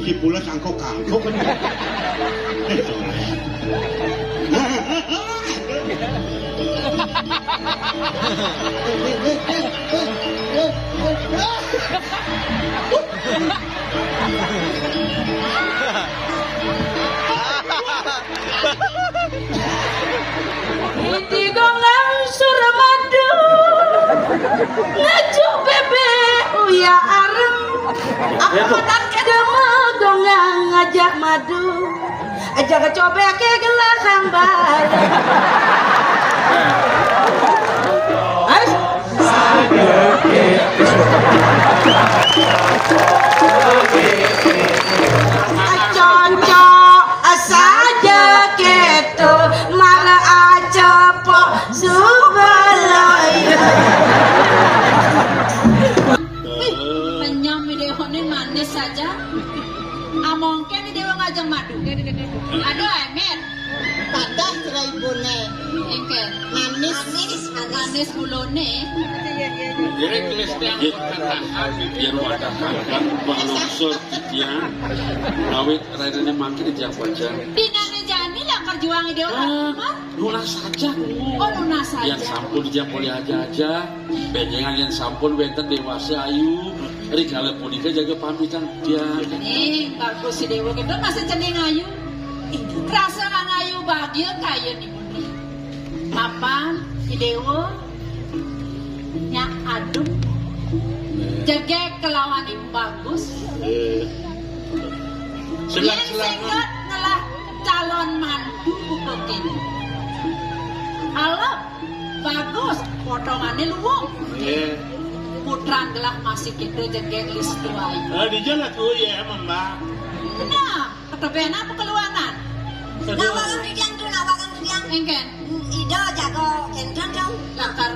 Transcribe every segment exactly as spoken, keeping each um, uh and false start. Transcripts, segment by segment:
Iki pula kangkok-kangkok kan. Iti gong langsur madu, ngajuk bebek uya arem. Apa matan kada magong ngajak madu. Aja kecobek ke gelah hambar. Ais. Cocok saja keto mara acepok subalaya. Wih, kenyang mi Dewa ni manis saja. Amongke ni Dewa ngajeng madu. Aduh, Emet. Padah cerai bone. Engke. Manis. Manis, manis. Manis gulone. Jadi kelesnya angkut katakan biar wadah angkat balungsur titian. Ngawit rainane mangkin di tiang panjang. Dinane jani lah perjuang ide orang. Nunas saja. Oh, nunas saja. Yang sampun di tiang boleh aja-aja. Benjengan yang sampun wenten dewasa ayu. Rikala punika jaga pamitan tiang. Ning, bagus si Dewa kita masih cening ayu. Rasa nang ayu bahagia kaya ni. Mapan, si Dewa, nyak adem. Jegeg kelawan yang bagus. Eh. Yen singkat ngelah calon mantu buka kini. Alep, bagus, potongannya luwung. Eh. Putran gelah masih kita jegeg listu ayu. Eh, di jalan tu ya, Mbak. Nah. Ketebenan apa keluanan? Nawaran ridiang tu, nawaran ridiang. Engken. Ida jaga kenten dong. Lakar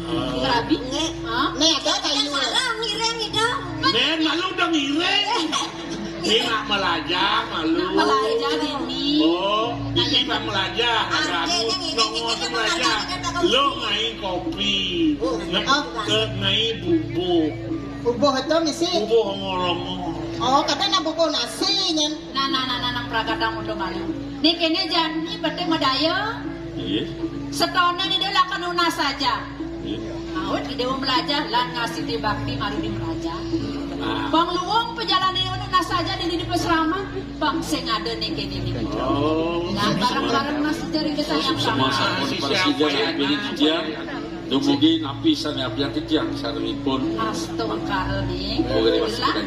ngerabi? Nge. Ha? Nek ada kayu. Salah ngiring ida. Nen malu dong ngiring. Ni nak melajah malu. Nak melajah dini. Oh, dini nak melajah. Aku nongol melajah. Lo ngai kopi. Nge ke ngai bubuk. Bubuk itu misi. Bubuk ngolong. Oh, kata nak bubuk nasi nyen. Nah, nah, nah, nah, nah, pragadang udah malu. Nih kene jani bete madaya. Iya. Setone ni dia lakan nunas saja. Iya. Awet ide melajah lan ngasih di bakti malu di melajah. Bang luwung pejalan ini nunas saja di di peseraman. Bang sing ada nih kene nih. Oh. Nah, bareng-bareng mas cari kita yang sama. Semua sampun persija yang pilih dia. Dumugi napi sane abdi titiang sarengipun. Astungkara ning. Mugi dewasa.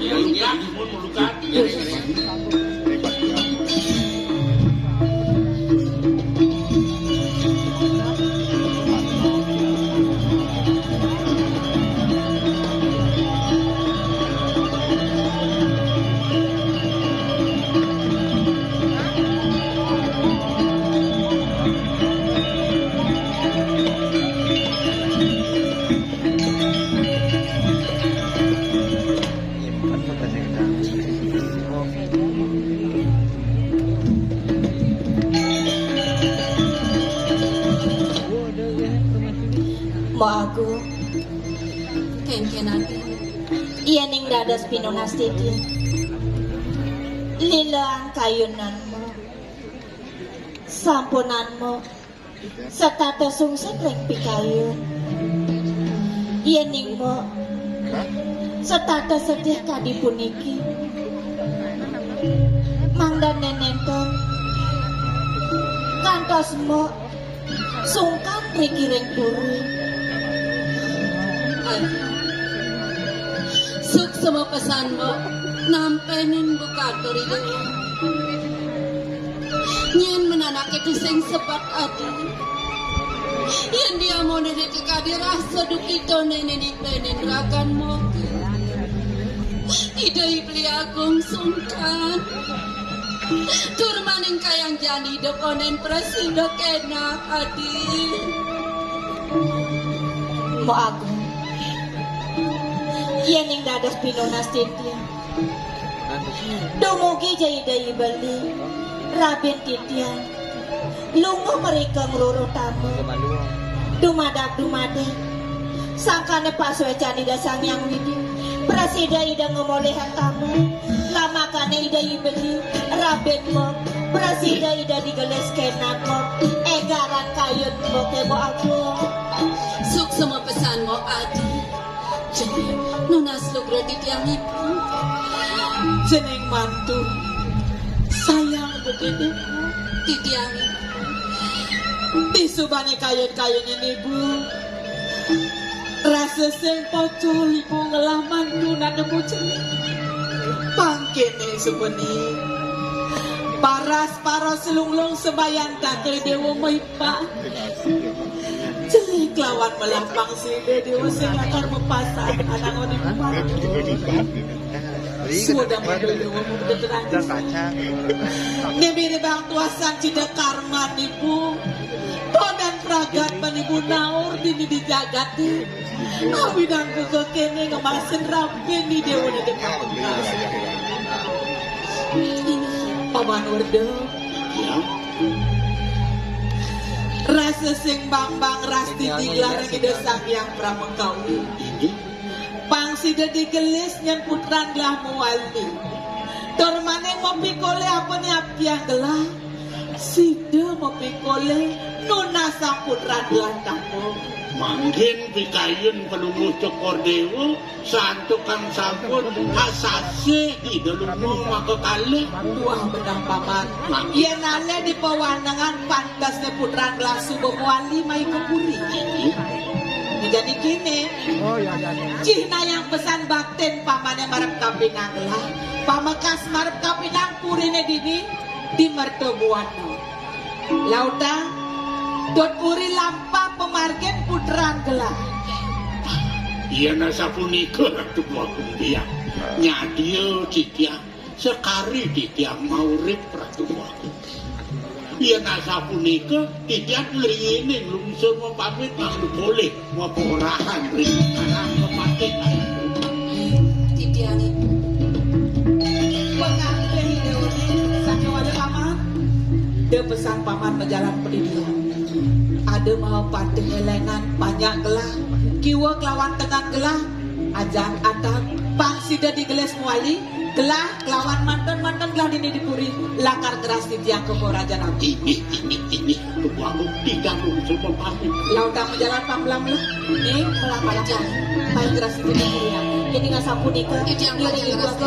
Mbok Agung, kengken ati. Yen ing dados pinunas titi. Lilean kayunanmu. Sampunanmu. Setata sungsut ring pikayun. Yening Mbok setata sedih kadi puniki, mangda nenenten kantos Mbok sungkan rikiring puri. Suksma pesan Mbok nampenin buka turi dewa. Nyen menanake tusing sepat adi. Yen dia monene kekadi rasa dukitone neni penen ragan moke. Ida Ibli Agung sungkan. Tur maning kayang jani ida konen prasida kena adi. Mbok Agung. Yen ing dados pinunas titiang. Dumugi ja Ida Ibli, rabin titiang. Lungguh mrika ngruru tama. Dumadak dumadek. Sangkane pasuecan Ida Sang Hyang Widi. Prasida Ida ngemolihang tamu, lamakané Ida ibeli, rabin mo, prasida Ida digelis kénak mo, égaran kayun mo ké mo agung. Suksma pesan mo, Adi. Jeneng nunas lugra titiang ibu. Jeneng mantu, sayang bukin ibu. Titiang ibu. Disubané kayun-kayun ibu. Rasa sing pocol ibu ngelaman duna nemu jeneng. Pangkéné sebeni. Paras-paras lunglung sebayan takel déwa maipa. Jelé kelawan melapang sida déwa sing lakar mepasan anang odi. Suwedang déwa mung keterangan. Nembé bang tuasan cida karman ibu. Todan pragat panibu naur dini di jagaté. Awinang buka kéné ngemasin rabin di déwa di dekat. Paman Werda. Ya. Rasa sing bang-bang rasti di gelar Ida Sang Hyang Pramengkawi. Pang sida digelis nyen putran gelah mawali. Tur maning mapikolih apa ni abdiang gelah. Sida mapikolih nunasang putran gelah tanggung. Mangkin pikayun Palungguh Cokor Déwa, santukan sampun asasih Ida Lungguh maka kalih. Tuah benah paman. Mangkin. Yén alih di pawanengan pantes né putran gelah suba mawali mai ka puri. Inggih. Jani kéné. Oh, ya, ya, ya. Cihnayang pesan baktin pamané marep kapinang gelah. Pamekas marep kapinang puriné dini di Merta Buana. Lautang, Tut Uri lampah pamargin putran gelah. Yén asapunika, Ratu Agung Hyang, nyadia titiang, sakari titiang maurip, Ratu Agung. Yén asapunika, titiang ngriinin lungsur mapamit mangda polih. Maporahan ring anak kepatih. Titiang ibu. Pangapih Ida Udi, sakewala paman. Da pesan paman majalan padidian. Ada mau patih elengan banyak gelah. Kiwa kelawan tengat gelah. Ajan atag pang sida digelis mawali. Gelah kelawan manten-manten gelah dini di puri. Lakar geras titiang ka Raja Nabi. Ini, ini, ini. Kebuaku tidak mungkin memakai. Lautang majalan pamlam lah. Nih, malah malah. Baik geras itu dia. Jadi nggak sapu nih ke. Dia lagi dua ke.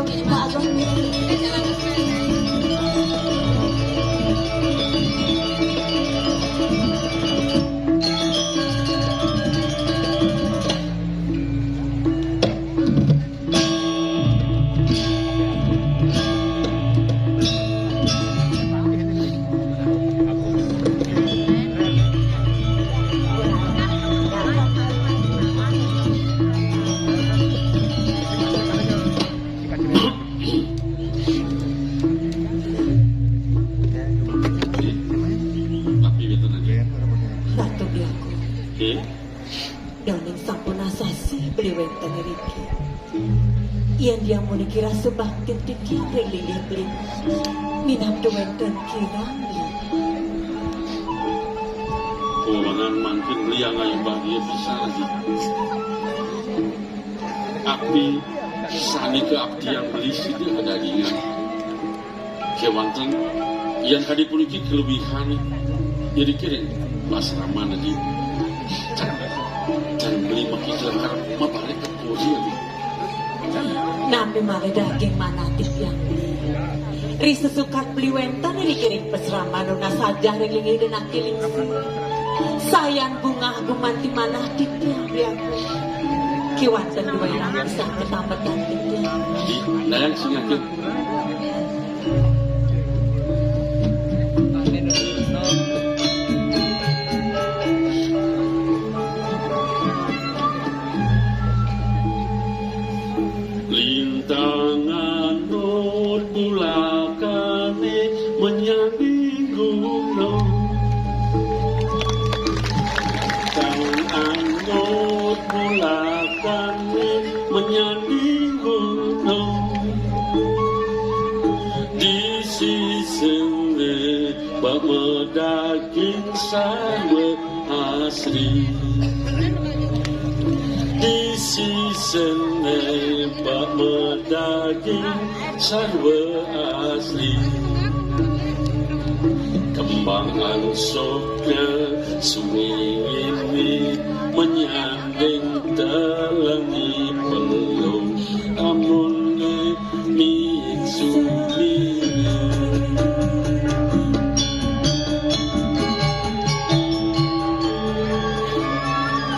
Ratu Biaku. Nggih. Daning sampun asasih beli wénten iriki. Yén dia puniki rasa bakti titiang ring linggih beli. Minab wénten kirang. Kulangan mangkin beli angayu bahagia pisan. Api sané kaabdian beli sida adagingan. Kéwanten, yén kadi puniki kelebihan, iri kiring pasraman lagi. Can, can beli makin lakar mabalik ka puri. Nami malih daging manah titiang beli. Ri sesukat beli wénten iri kiring pasraman nunas sajah ring linggih denaki lingsi. Sayan bungah gumanti manah titiang beli aku. Kéwanten duwé anak sang ketambetan titiang. Dayang sing yakin. Lintang anut bulakané menyanding gunung. Lintang anut bulakané menyanding gunung. Di sisiné pemedaging sama asri. Di sisi Sene bak medaging sarwa asli. Kembang angsuk ke sungi ini menyanding telengi pelung. Amun Mitsumi.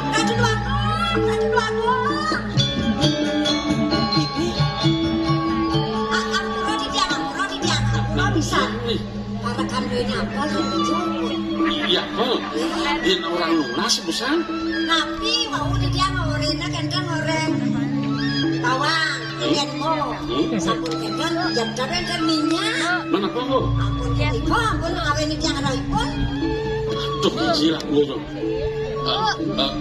Raden Wagong, Raden Wagong. Ini. Ah, ampura di tiang, ampura di tiang, ampura pisan. Para kandungnya apa, Raden Wagong? Iya, Bang. Yen orang lunas, busan. Tapi wau di tiang orena kenten oreng bawang. Yen mo, sampun kenten, jam-jam kenten minyak. Mana apa, Bu? Ampun, ibu, ampun, awen iki anak ibu. Aduh, silap, Bu. Eh, eh,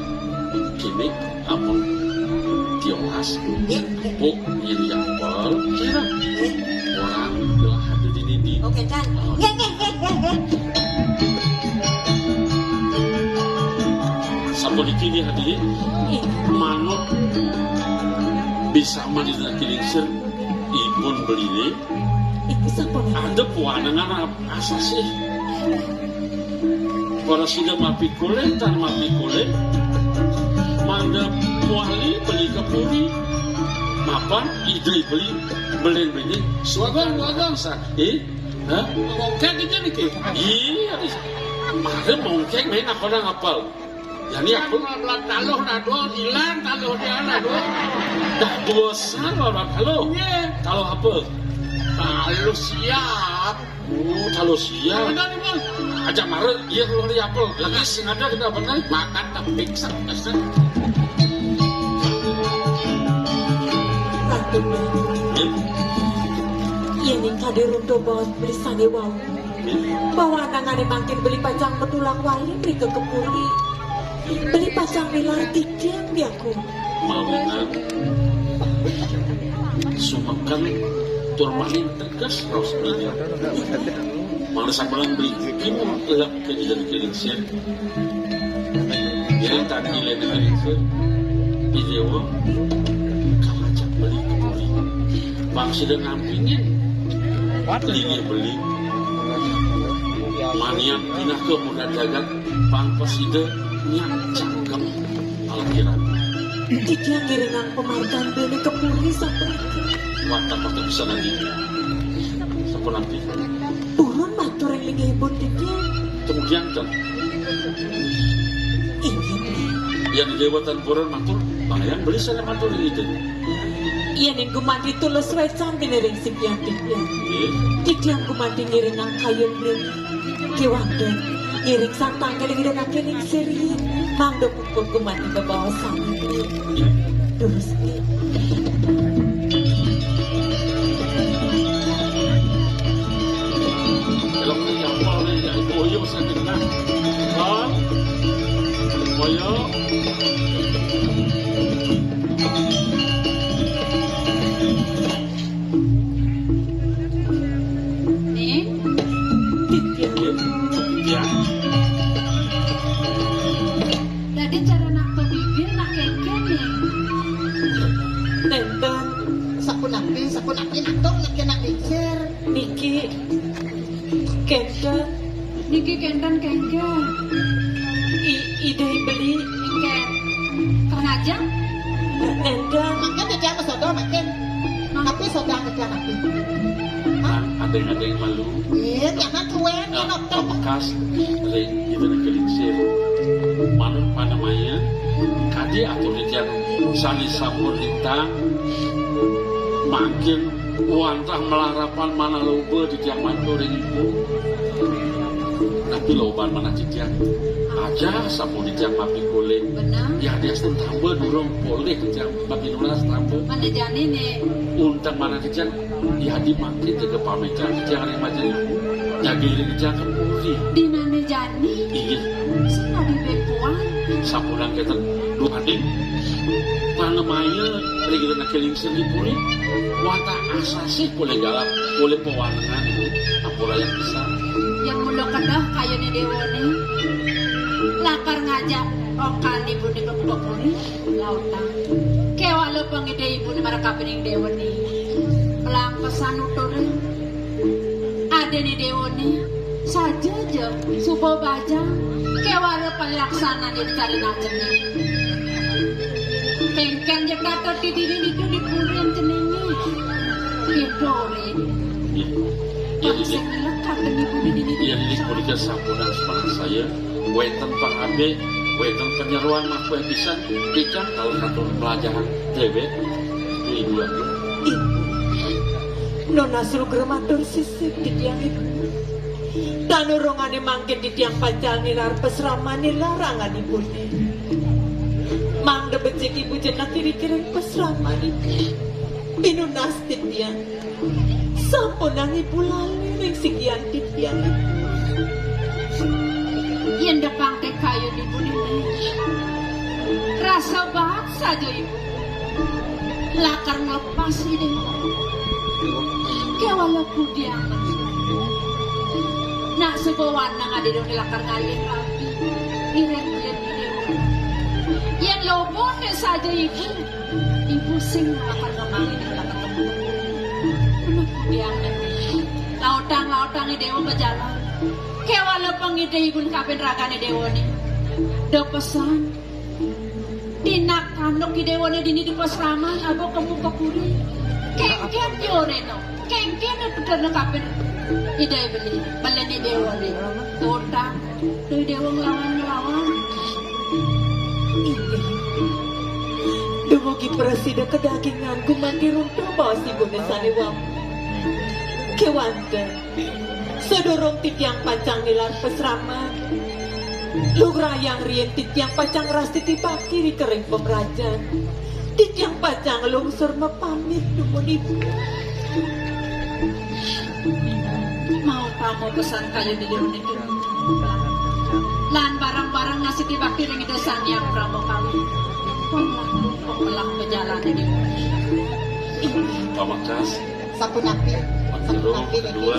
gini, ampun, tiong as. Bu, ini yang pol, kira. Orang telah ada di dinding. Oke, kan? Nggih, nggih, nggih, nggih, nggih. Sapuniki nggih, Adi. Manut bisa mandi dina kilingsir, ipun beline. Iki sapuniki. Ada puanangan ap-, asasih. Para sida mapikulih, tan mapikulih. Mangda wali beli ke puri. Mapan ide beli, beli beli. Suagang, suagang sa. Eh? Hah? Mongkek aja niki. Iya, bisa. Mare mongkek main apa nang apal? Yani aku. Taluh, taluh, ilang taluh dia, taluh. Dah dua sal, taluh. Iya. Taluh apa? Taluh siap. Oh, taluh siap. Bener, Bang. Ajak mare, iya keluar di apel. Lagi sing ada kita apa nih? Makan tapi pingsan, pingsan. Iya. Iya nih, kadir untuk bawa beli sange wau. Bawa anangane mangkin beli pacang betulak wali mrika ke puri. Beli pacang milar tigang diaku. Mawinan sumeken tur maning tegas raos belinya. Mangda sampeyan beli kimu elak ke jalan kelingsir. Jalan tadi jalan kelingsir. Di dewa kawajak beli ke puri. Bang sida ngampingin. Beli beli. Manian pinaka muda jagat. Pang prasida nyak cangkem palakiran. Titiang ngiringang pamargandene ka puri sapunika. Wantah patut pisan adi. Sapunapi? Purun matur ring linggihipun titiang. Kemudian ten. Inggih. Yang dewa tan purun matur, bayang beli sana matur itu. Yen ing gumanti tulus wecan dene ring sikian titiang. Nggih. Titiang gumanti ngiringang kayun nggih. Kewanten ngiring santang keling ida nangke ning siri. Mangda puput gumanti bebaosan. Durus nggih. Elok ning kapal nih, ya, boyo sakit nah. Ha? Boyo. Ning. Ya. Dadi cara nak bibir nak kengken, Ning. Nenten. Sapunapi, sapunapi nak tong nak kena lingsir. Niki. Kenten. Niki kenten kengken. I-, ide beli. Kengken. Kang Ajeng? Kenten. Makin dia jangan sodo makin. Tapi sodo kerja tapi. Hah? Ada yang malu. Iya, jangan tuan, nah, nonton. Pamekas, ring, kita nak kelingsir. Manut panamaya, kadi atur titiang sane sampun lintang, mangkin wantah malarapan manah loba titiang mantu ring ibu. Tapi loban manah titiang. Aja sampun titiang mapikolih. Benar. Ya, dia pun tambah durung polih titiang mapinunas tambah. Mana jani nih? Untang manah titiang. Yadi mangkin tega pamitan titiang ring majeng ibu. Jaga ring titiang ke puri. Dinane jani. Iya. Sing adi bepuan. Sapulang keten duaning. Panamaya ring ida nake lingsir di puri. Wantah asasih polih galak, polih pewanengan ibu. Ampura yang besar. Yang mula kedah kayane dewane. Lakar ngajak okan ibu di puri. Lautang. Kewan Lha pangidih ibuné marakapining déwané. Pelang pesan nuturin. Adéné déwané. Saja ja, suba bajang, kéwala palaksana dina cari nacenné. Kéngkén ja katut didini ditu di puri ceningé. Gitu, Ré. Iya. Iya, iya. Sing lekat demi bumi dini. Iya, ini punika sampunang semangat saya. Wénten pangabih, wénten panyeroan makuéh pisan, titiang kalih katur pelajaran déwék, Ibu Agung. Ibu, nunas lugra matur sisip titiang, Ibu. Tan urungané mangkin titiang pacang nilar pasraman nilar angan ibuné. Mangda becik Ibu jenek iri-iring pasraman Ibu. Pinunas titiang. Sampunang Ibu lali ring sikian titiang. Yén depang té kayun Ibu niki, rasa baat saja Ibu. Lakar nglepas Ibu. Kéwala kudiang. Nak suba wanang adi dong lakar ngalih rabi. Iring yén Ibu. Yén lobon té saja Ibu. Ibu sing lakar ngemangin lakar kebun. Anak kudiang niki. Lautang-lautang i déwa majalan. Kéwala pangidih ibun kabin ragané déwané. Da pesan. Tinak tanduk i déwané dini di pasraman, aba kemu ka puri. Kéngkén joréno. Kéngkén puterna kabin. Ida beli. Beli ni déwané. Lautang. Duh, Déwa nglawan-nglawan. Inggih. Dumugi prasida kadagingan gumanti runtuh baos ibuné sané wau. Kéwanten, sadurung titiang pacang nilar pasraman, lugrayang riin titiang pacang ngrastiti bakti ring pamrajan. Titiang pacang nglungsur mapamit dumun ibu. Mau pamo pesan kayun diliun itu. Lan barang-barang ngasih bakti ring Ida Sang Hyang Prabakala. Pemlah, pemlah pejalan ini. Pamekas. Sapunapi? Sapunapi, sapunapi, kedua.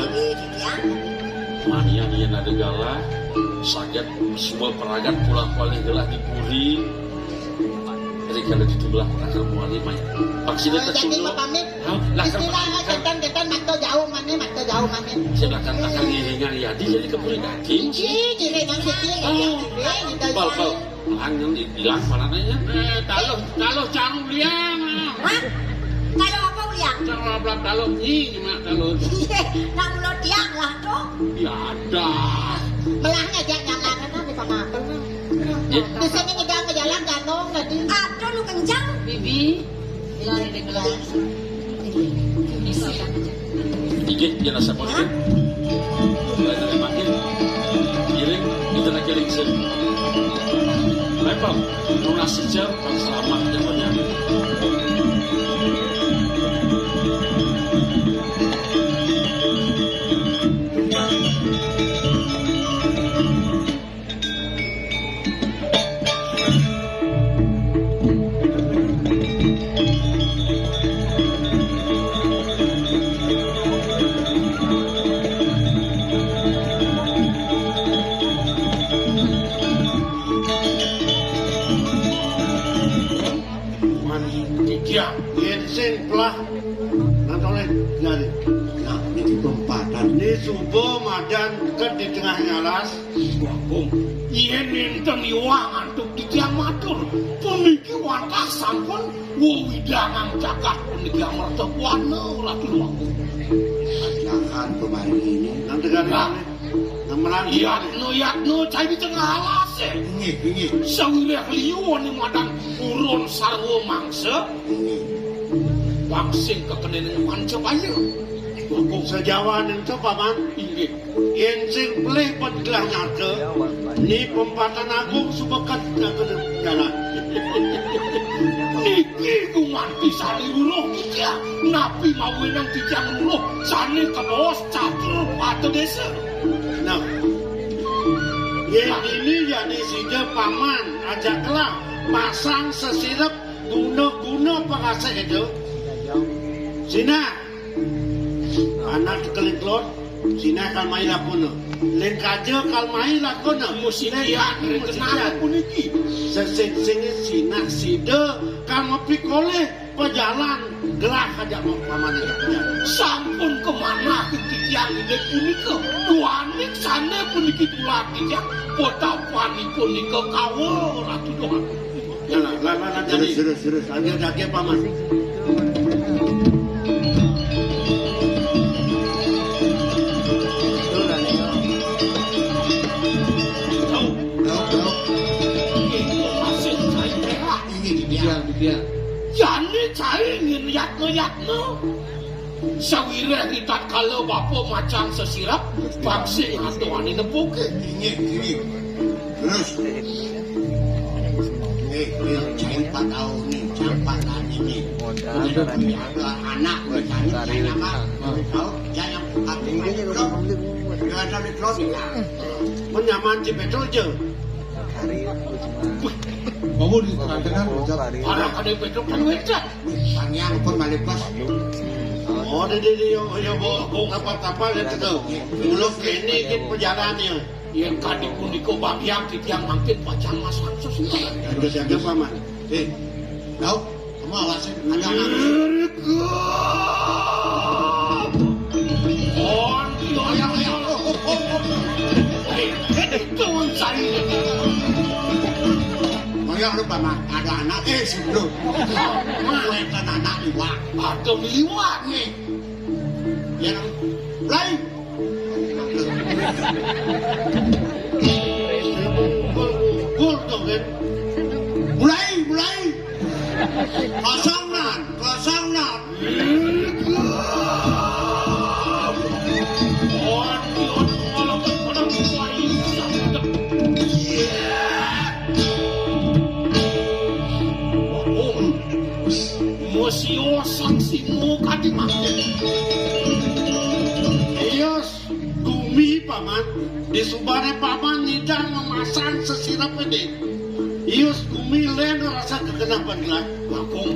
Manian yén ada galah, saget semua peragat pulang balik gelah di puri. Rikala ditulah akan muali mai. Maksudnya. Oh, jadi kecunduk. Mapamit. Hah? Lah, istilah kan jantan-jantan mata jauh mana, mata jauh mana. Sedangkan akan ngiringan ya, di jadi kepuri daging. Iya, ngiringan siki, ngiringan siki, ngiringan siki. Bal, bal. Anjing dibilang mana nanya? Eh, taluh, taluh caru liang. Hah? Taluh apa liang? Caru abang taluh, ih, cuma taluh. Iya, nak mulut tiang lah tuh. Ya ada. Melahnya dia nyalakan, apa makan? Di sini ngidang ke jalan gantung tadi. Aduh, lu kencang. Bibi, lari deh keluar. Inggih, yén asapun. Hah? Mulai dari makin giring, kita nak giring sih. Baik, Pak. Lunas saja, Pak. Selamat, ya, Pak, ya. Tiga, yén sing pelah, nantolin, nyari. Nah, ini perempatan. Ini subuh madan ke di tengah nyalas. Bagong, yén nénten iwang antuk titiang matur, puniki wantah sampun wewidangan jagat puniki amerta buana Ratu Luwung. Jangan kemarin ini. Nang tegar. Nah. Nang melang. Yatno, yatno, cai di tengah alas, eh. Inggih, inggih. Sawiréh liu ning madan urun sarwa mangsa. Inggih. Wangsing kekenening panca baya. Bagong. Sajawan ento, Paman. Inggih. Yén sing pelih padilah nyata, ni pempatan agung sumekat nyata jalan. Niki gumanti sané ruruh titiang, napi mawinan titiang ruruh sané kabaos catur pata désa. Nah, yén dini jani sida Paman ajak kelah masang sesirep guna-guna pangasih itu. Sinah, anak keling telur, sinah kal mai lakuna. Lén kaja kal mai lakuna. Musikian, lén kenapa musikian puniki? Sesing-sing sinah sida Kang mepikolih pajalan gelah aja mah pamane. Sampun kemana titiang inggih punika? Duaning sane puniki tulah titiang patapanipun nika kawa Ratu Dohan. Ya, lah, lah, lah, lah, jadi. Terus, terus, terus. Aja, aja, Paman. Tahu. Tahu, tahu. Itu masih saya. Ini dia, dia. Jani cai ngin yatna-yatna. Sawireh ritatkala bapa macan sesirep, paksi ngadoani nepuke. Inggih, inggih. Terus. Eh, eh, cai patau ni, cai patau ni. Ada anak, misalnya, cai anak. Tahu, cai yang patau ni, bro. Dia ada di bro, ya. Menyaman di Petro je. Kamu di tengah-tengah, ucap. Arah kadai Petro kan wecak. Panjang pun balik bos. Oh, dia, dia, dia, ya, ya, bo, bo, kapal-kapal ya, tu. Mulut kene ke perjalanan dia. Yang kadi pun niko bagian titiang mangkin pacang masang sesuai. Ada siapa, Paman? Eh, tahu? Kamu awasin, ada anak. Oh, iya, iya, iya. Oh, oh, oh, oh. Eh, itu saya. Maya lu, Paman, ada anak, eh, sebelum. Gue kan anak liwat. Atau liwat nih. Ya, lain. Gol, gol, gol, gol, kan? Mulai, mulai. Kosongan, kosongan. Mosio sang simo kadi mangke. Iya, gumi, Paman. Disubane Paman nyidang memasan sesirep ini. Iya, gumi len rasa kekenapan lah. Langkung.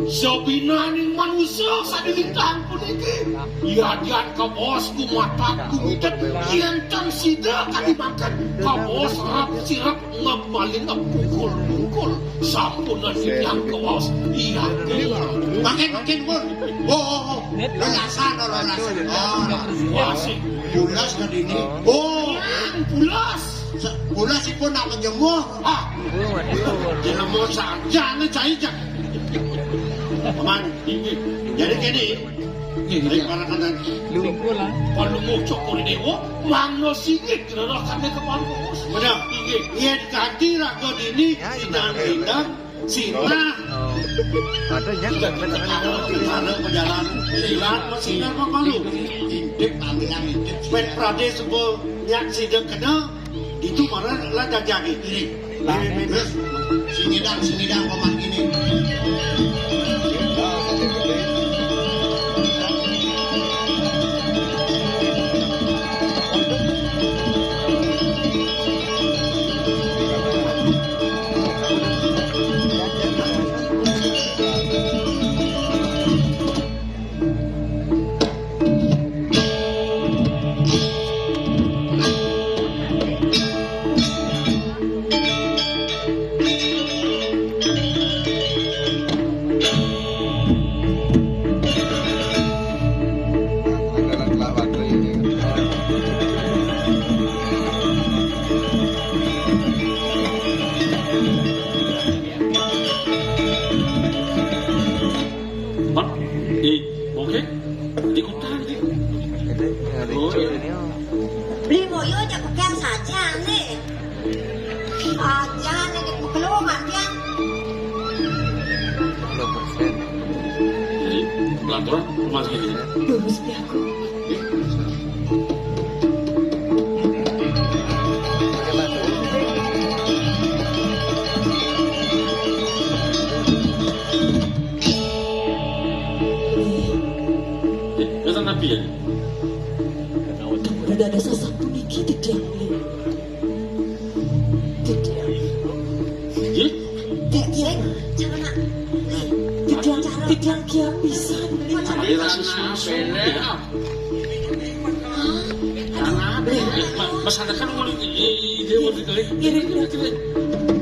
Sabinaning manusia sadilintang puniki. Yadian kabaos gumatak gumitet, yen ten sida kadi mangken kabaos rep sirep ngep maling ngep pungkul-pungkul. Sampunan titiang kabaos. Iya. Makin, makin, pun. Oh, oh, oh. Lelasan, oh, lelasan. Oh, wah, sih. Pulas ke dini. Oh. Yang pulas. Pulas ipun nak menjemuh. Ah. Jemuh saja, ini cai jak. Paman, inggih. Jadi kene, inggih, inggih. Para kandan. Lu. Palungguh Cokor Dewa, mangno singit gererah kami ke Pampus. Benar. Inggih. Yen kanthi raga dini, ya, sinan iya. Rindang, sinah. Oh. Ada yang tidak ada. Karena pejalan, silat, masinan, mamalu. Intip, pamilan, intip. Pet prade, sebel, nyak, sida kena, itu malah lah jajah ini. Terus, singidang, singidang, paman ini. Pak, eh, oke. Ikutan, gitu. Oh, iya. Beli moyo aja pegang saja, nih. Aja, nih, keluar, dia. Jadi, pelan-pelan, rumah segini. Lurus, ya, aku. Kata Nabi ya? Udah ada sasaran puniki titiang. Titiang. Iya? Titiang. Titiang, titiang kiam pisan. Iya, Nabi. Mas, ada kan mau di, di, dia mau di, di, ngiring, ngiring.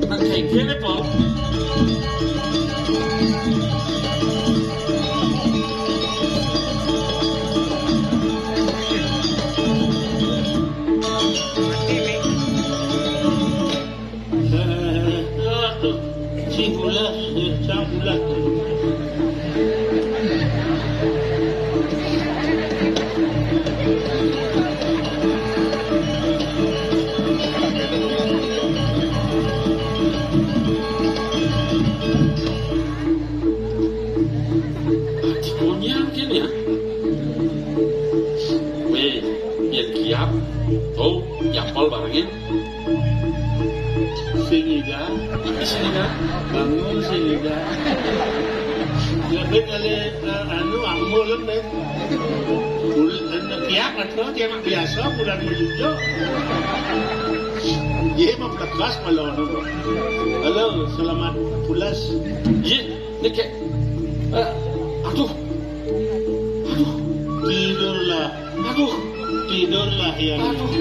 Nang kayak gini, Pak. Nyangkin ya. Wéh, yén kiap, tuh, yapol barengin. Sing ida, sing ida, bangun sing ida. Lebih kali, eh, anu, ambo lebih. Bul-, anu, kiap atau dia mak biasa, bulan menuju. Iya, mah lekas malam. Halo, selamat pulas. Iya. Niki. Eh, aduh. Aduh. Tidurlah. Aduh. Tidurlah, ya. Aduh.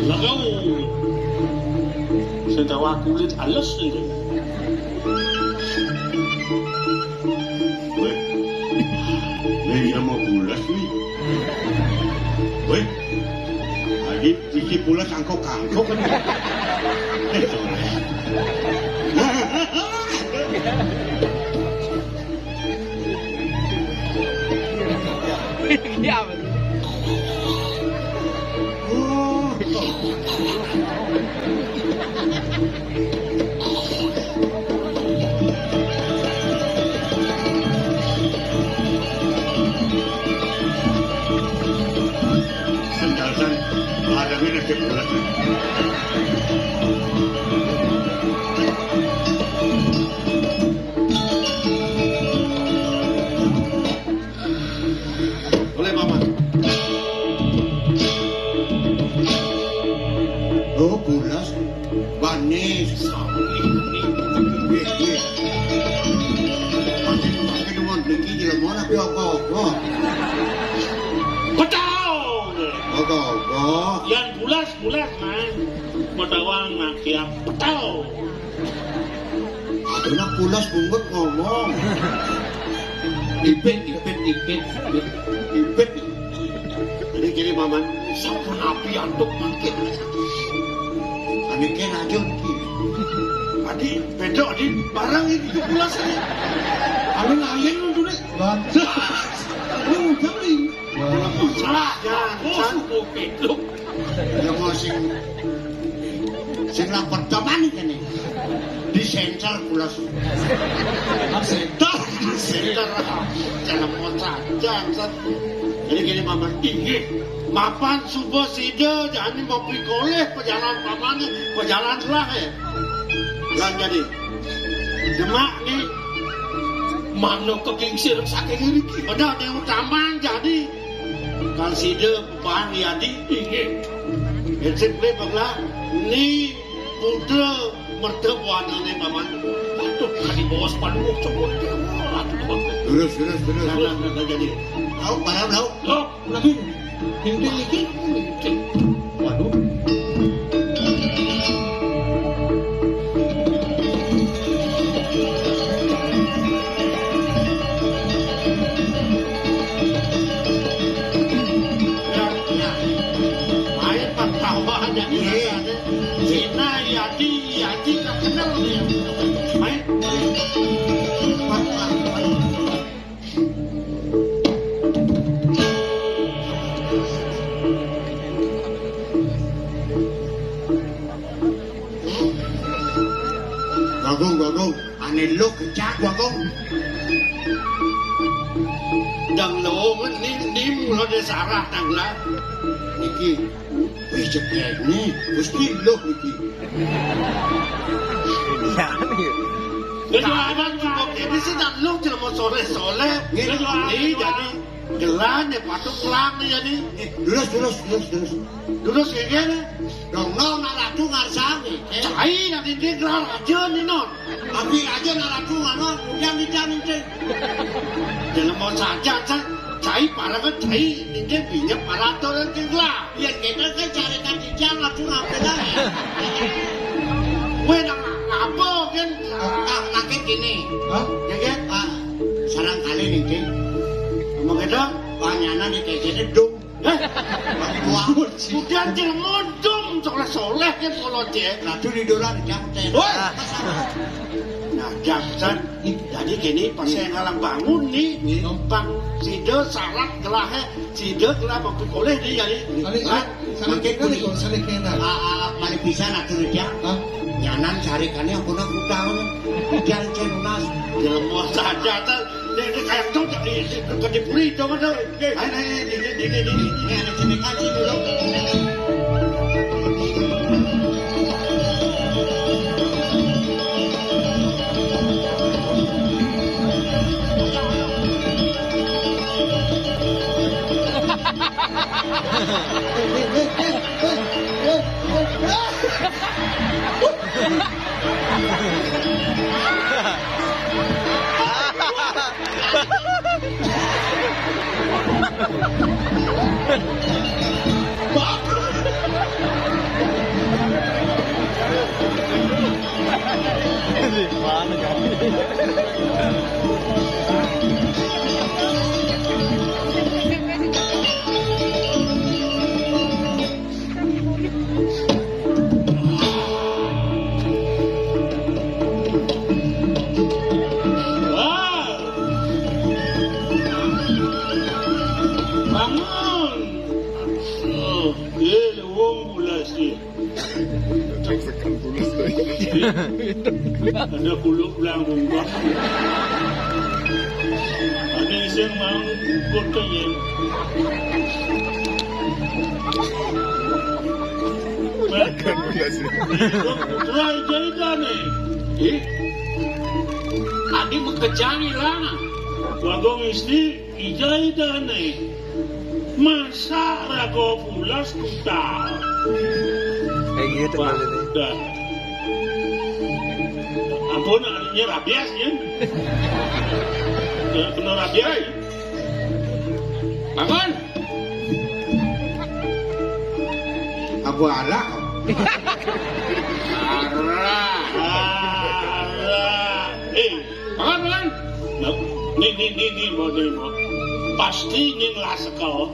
Lagau. Sing tawah kulit alus iki. Wéh. Ning ya mau bulas nih. Wéh. Lagi iki bulas angkok-angkok kan. Eh, sorry. Iya, betul. Penjelasan ada ini bulat. Boleh, Mama. Oh, bulas. Banis. Nggih, nggih. Makin, makin nuwun mriki jelema tapi apa-apa. Petau. Apa-apa. Yang bulas, bulas, Mas. Mau tawang, Mas, siap. Petau. Aduh, nak pulas bungut ngomong. Ipit, ipit, ipit, ipit. Jadi gini, Maman, sampun api antuk mangkin. Ane ke lanjut gini. Adi, pedok, Adi, barang itu pulas ini. Anu lain untuk nih. Bantu. Lu udah nih. Salah, jangan. Oh, pedok. Ya, mau sing, sing lapor teman ini. Di sensor pulas. Sensor, sensor. Jangan mau saja, Sat. Jadi gini, Paman. Inggih. Mapan suba sida jani mapikolih pejalan pamane, pejalan selah ya. Lan jadi. Demak ni. Mana kekingsir saking ngriki. Pada ada yang utama jadi. Kang sida beban yadi. Inggih. Prinsip ni bagla ni putra merta buana ni, Paman. Patut kadi bos panuh coba. Terus, terus, terus. Nah, nah, nah, nah, jadi. Tahu, paham, tahu? Tahu. Lagi. Tinting iki. Waduh. Main pertama aja nih. Iya. Cina, Yadi, Yadi, tak kenal dia. Main. Bagong, Bagong. Ane lo kecak, Bagong. Dang lo, ni, ni mula dia sarah, dang lah. Niki, wis cekek ni, mesti lo niki. Iya, iya. Lha aman kok ini sih tak lu jelema soleh-soleh. Ngene. Ini jadi gelar nih, patung gelar nih jadi. Lurus, lurus, lurus, lurus. Lurus kayak gini. Dong, no, nak ratu ngarsang nih. Cai nak ini gelar aja nih, non. Tapi aja nak ratu ngano, udah kita nih. Jelema saja, Cai. Cai para kan cai, ini pinjam para aturan ke gelar. Ya, kita kan cari kan di jalan tuh ngapain aja. Weh, nang apa kan? Ah, makin gini. Hah? Ya kan? Ah, Ini, Cing. Ngomong gitu, panyanan di kekene dong. Eh, wah, udah jelema dong, soleh-soleh kan kalau dia. Nah, itu di dolar, jangan teh. Woi. Nah, jangan. Jadi gini, pas saya ngalang bangun nih, numpang sida syarat gelahe, sida gelah mampir oleh nih, ya, nih. Kali, kan? Saling kenal, kok, saling kenal. Ah, ah, paling bisa nak turun, ya. Hah? Nyanan sarikane ampun aku tahu. Jangan lunas. Jelema saja, tuh. Ini, ini kayak dong, di, di, di, di puri, dong, dong. Ayo, ayo, ayo, ini, ini, ini, ini, ini, ada sini, kan, sini, dong. Wah. Bangun. Oh, eh, wong bulas iki. Ada kuluk belang bungkak. Ada iseng mau ikut ke ya. Makan belas. Wah, jadi nih. Ih. Adi mengkejangi lah. Wagong istri. Ija idane. Masa raga pulas kutal. Eh, iya, tuh, wah, kali ini. Dah. Ampun, ini rabies, ya. Kena rabies. Bangun. Apa arah? Arah. Arah. Eh, Mangan, mangan. Nah, nih, nih, nih, nih, mau, nih, mau. Pasti ning lah sekel.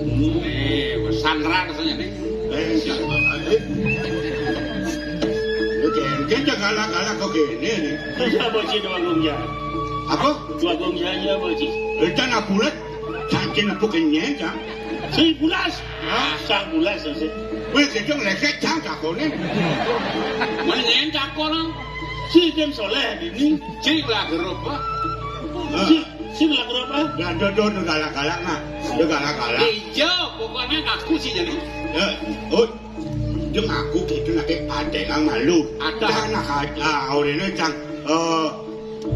Nih, sanra rasanya nih. Eh, siapa? Eh. Oke, kita galak-galak kok gini nih. Terus apa sih dua gongnya? Apa? Dua gongnya aja apa sih? Kita nak bulat. Saking apa kenyang, Cang? Si bulas. Hah? Sang bulas, sih. Wis, itu leket, Cang, cakone. Mendingan cakon. Si Tim Soleh ini. Si lagu apa? Hah? Si, si lagu apa? Ya, do, do, do, galak-galak, nah. Do galak-galak. Iya, pokoknya ngaku sih jadi. Ya, oh, dia ngaku gitu, nanti ada yang malu. Ada. Nah, nah, ah, orang ini, Cang. Eh,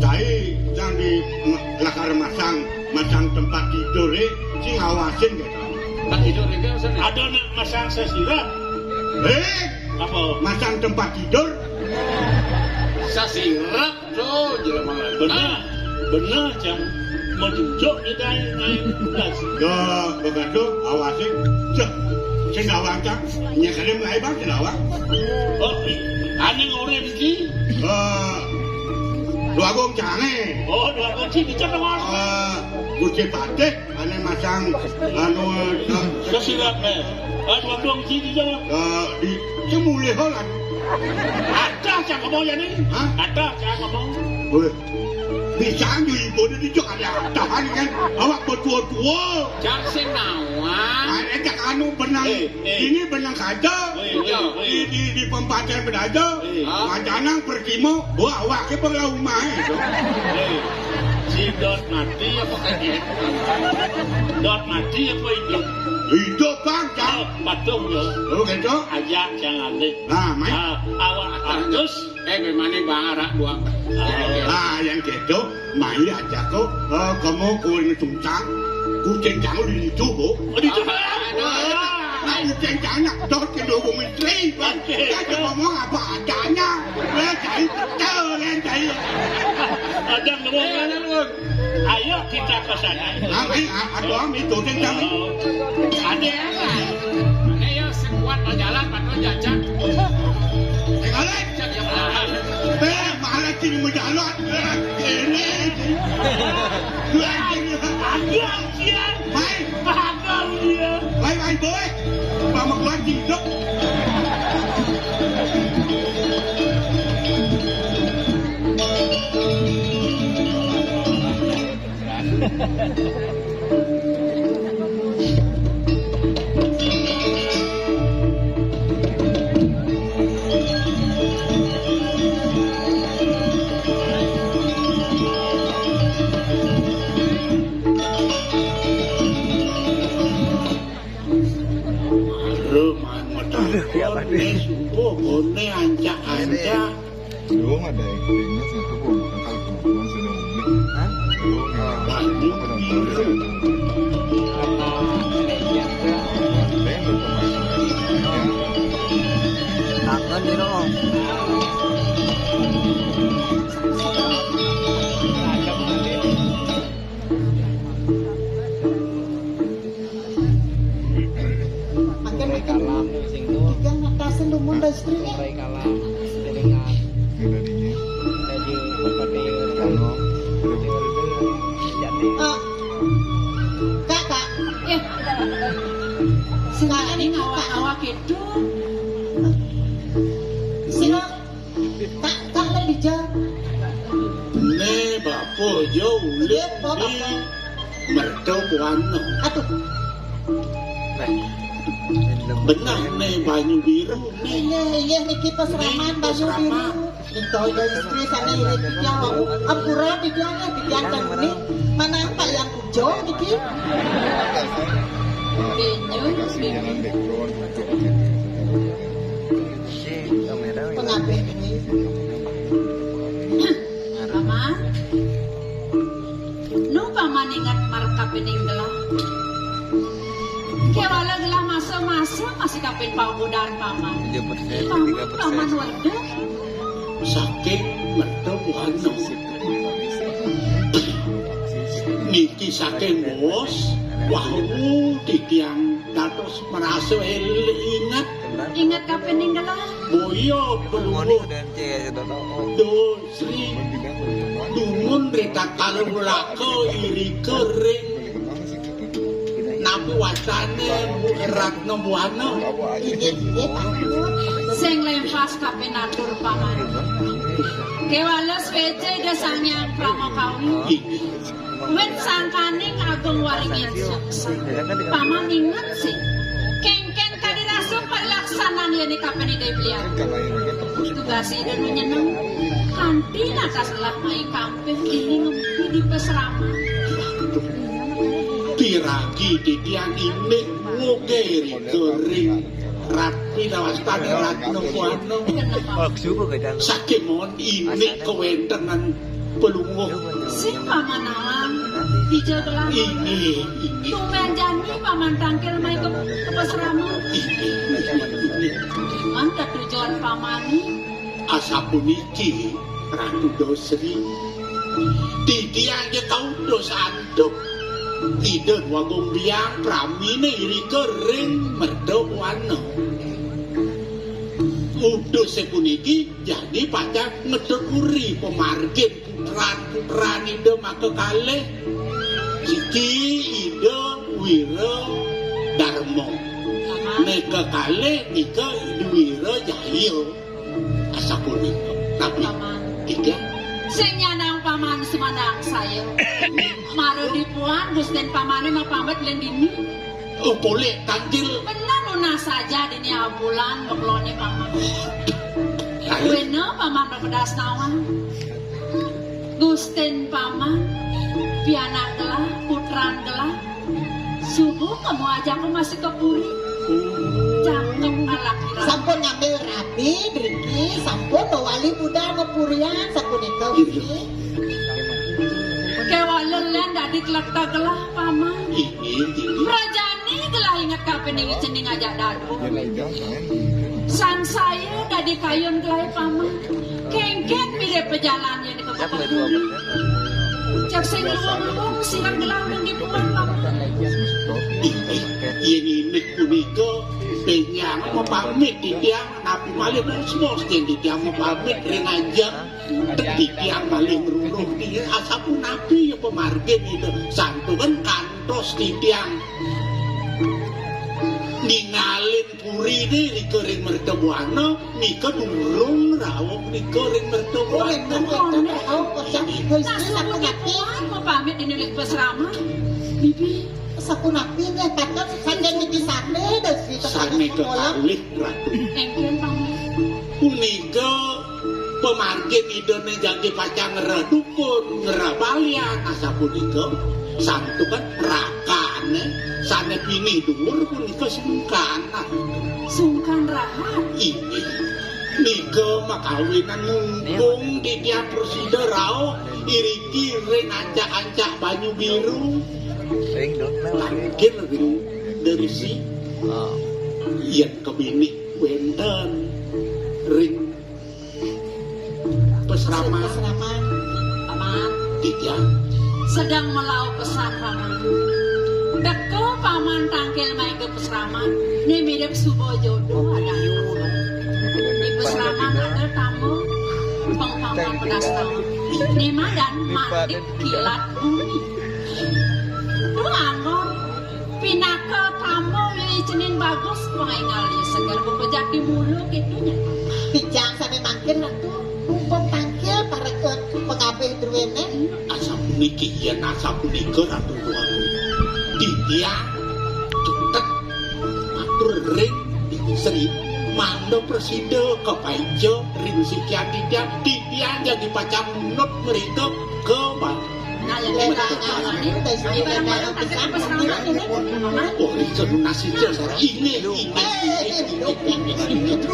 Cai yang di lakar masang, masang tempat tidur, eh, sing awasin gitu. Tempat tidur itu maksudnya? Ada nak masang sesirap. Eh, apa? Masang tempat tidur. Sesirap tuh, jelema. Benar, benar, Cang. Menunjuk kita naik belas. Ya, begitu, awasin. Cek, sing awang, Cang. Nyekali mulai bang, sing awang. Oh, ane ngorem ki. Eh, Dua Agung Cange. Oh, Dua Agung Cange, cek dong. Eh, Gusti Patih, ane masang, anu, eh, sesirap, eh. Ah, Dua Agung Cange, cek. Eh, di Cemulih Holan. Ada, cek ngomong ya nih. Hah? Ada, cek ngomong. Boleh. Bisa anjo ibu di jok ada tahan kan. Awak bertua-tua. Cek sing nawang. Ah, eh, cek anu benang. Eh, eh. Ini benang kaca. Woi, woi, woi. Di, di, di pempacan bedaja. Eh. Macanang pertimo, wah, awak ke pengelah rumah, eh. Eh. Si Dot mati apa kagak? Dot mati apa hidup? Hidup, Bang, Cang. Oh, patung ya. Oh, gitu. Ajak jangan deh. Nah, main. Ah, awak terus. Eh, bagaimana Bang Arak buang? Ah, yang gitu, main aja kok. Eh, kamu kulit tuncang, kucing kamu di situ, Bu. Oh, di situ. Ah, nah, kucing kamu nak dot ke dua puluh menteri, Bang. Oke. Dia cuma ngomong apa adanya. Eh, cari betul, eh, cari. Ada ngomong, ada ngomong. Ayo kita ke sana. Nanti, ah, aku ambil tucing kamu. Oh. Ada apa? Ayo, sekuat mau jalan, patut jajan. Eh, kalian. Jajan, ya, malah. Eh, malah sini mau jalan. Eh. Mai. Mai, mai, boy. Pameguan hidup. Aduh, ya, Pak. Sungguh, bone ancak-ancak. Lu ada yang satu, gua makan satu, gua sudah beli. Hah? Lu yang banyak. Tangan ni dong. Makan, makan. Ikan atas lu mun dah istri ni. Ah. Kak, kak. Eh. Sing awak-awak itu. Sing. Tak, tak ada di jam. Ne bapa jo ulit. Iya, bapa. Di merta buana. Aduh. Benah ne banyu biru. Iya, iya, niki pasraman banyu biru. Minta ida istri sana irit dia, wau. Ampura dia, dia kan ni. Mana apa yang kujo niki? Inyo. Pengabe ini. Paman, nu paman ingat marep kapining gelah? Kewala gelah masa-masa masih kapin paugudan paman. Paman, paman waduh. Saking merta buana. Niki saking bos, wau titiang dados merasa el-, ingat. Ingat kapining gelah? Boya pelungguh. Dosri dumun ri tatkala belaka irika ring napi wastane Ratna Buana. Inggih, inggih, Pak. Sing lempas kapinatur paman. Kewala swece Ida Sang Hyang Parama Kawi. Inggih. Wit sangkaning agung waringin sukses. Paman inget sih. Kengken kadi rasul parilaksanan yene kapen Ida Hyang. Tugas Ida nu nyeneng. Kanti natas gelah mai kampih ini ngempi di pesrama. Piragi titiang indik ngogeri kering. Rapi dawastane Ratna Buana. Saking mon ini kewentenan pelungguh. Sing paman alang, ija gelah. Inggih, inggih. Tumben jani paman tangkil mai ke, ke pesrama. Inggih, inggih, inggih. Iman ketujuan pamani. Asapuniki, Ratu Dosri. Titiang ja kautus antuk. Ida Dwagung Biang pramine irika ring Merta Buana. Utus puniki jani pacang ngetuturi pamargin putran-putran Ida maka kalih. Siki Ida Wira Darma. Meka kalih nika Ida Wira Jaya. Asapunika. Tapi, Paman. Inggih. Sing nyandang Paman sumandang saya. Mara dipuan Gustin Pamane mapamit len dini. Oh, polih tangkil. Bener nunas saja dini abulan bekelone Paman. Ayo. Wena Paman bepedas nawang. Gustin Paman, pianak gelah, putran gelah, subuh kamu ajak aku masih ke puri. Cakep anak kira. Sampun ngambil rabi, driki, sampun mawali budal mapurian, sapunika, Widi. Kewala len dadi kleta gelah, Paman. Inggih, inggih. Prajani gelah inget kapining cening ajak dadu. Sangsaya dadi kayun gelah, Paman. Kengken mirip pejalan yang dikepepet bumi. Cak sing luwung-luwung siang gelah mung dipuan, Paman. Inggih, yen indik punika Titiang mapamit, titiang napi malih bos-bos, titiang mapamit ring ajeng. Titiang malih ngruruh diri, asapunapi ya pamargin Ida. Santukan kantos titiang ningalin puri nika ring Mertabuana, nika durung rauh nika ring Mertabuana. Nah, subuh puan mapamit dini ring pasraman. Bibi. Sapunapi nggih, patut saking niki sane, Desi, sane kekalih, Ratu. Engken, Paman. Punika pamargin Idane jagi pacang ngredukun, ngrabalian, asapunika. Santukan rakane sane pinih duur punika sungkan. Sungkan rahat. Inggih. Nika makawinan mungkung titiang prasida rauh iriki ring ancak-ancak banyu biru. Ring dot mel. Tangkil ring derisi. Ah. Yen kebinih wenten ring pasraman. Pasraman. Paman. Titiang. Sedeng melaup pesan, Paman. Teka Paman tangkil main pasraman, né mirip suba jodoh ada. Di pasraman ada tamu, pengpang pedas taun. Né madan Madik Kilat Bumi. Tuh anggon, pinaka tamu lili cening bagus, pengaingal seger bebejati mulu kitunya. Pijang sampai mangkin Ratu, rumpun tangkil para ke pengabih druéné. Asapuniki, yén asapunika Ratu Déwa Agung. Titiang cutet matur ring Sri mangda prasida kapaija ring sikian titiang, titiang jagi pacang nunut mrika ka ba-, Nah, ya, kita, kita, kita, kita, kita, kita, kita, kita, kita, kita, kita, kita, kita, Oh, nika nunas ija, Sri. Ini, ini, ini, ini, ini.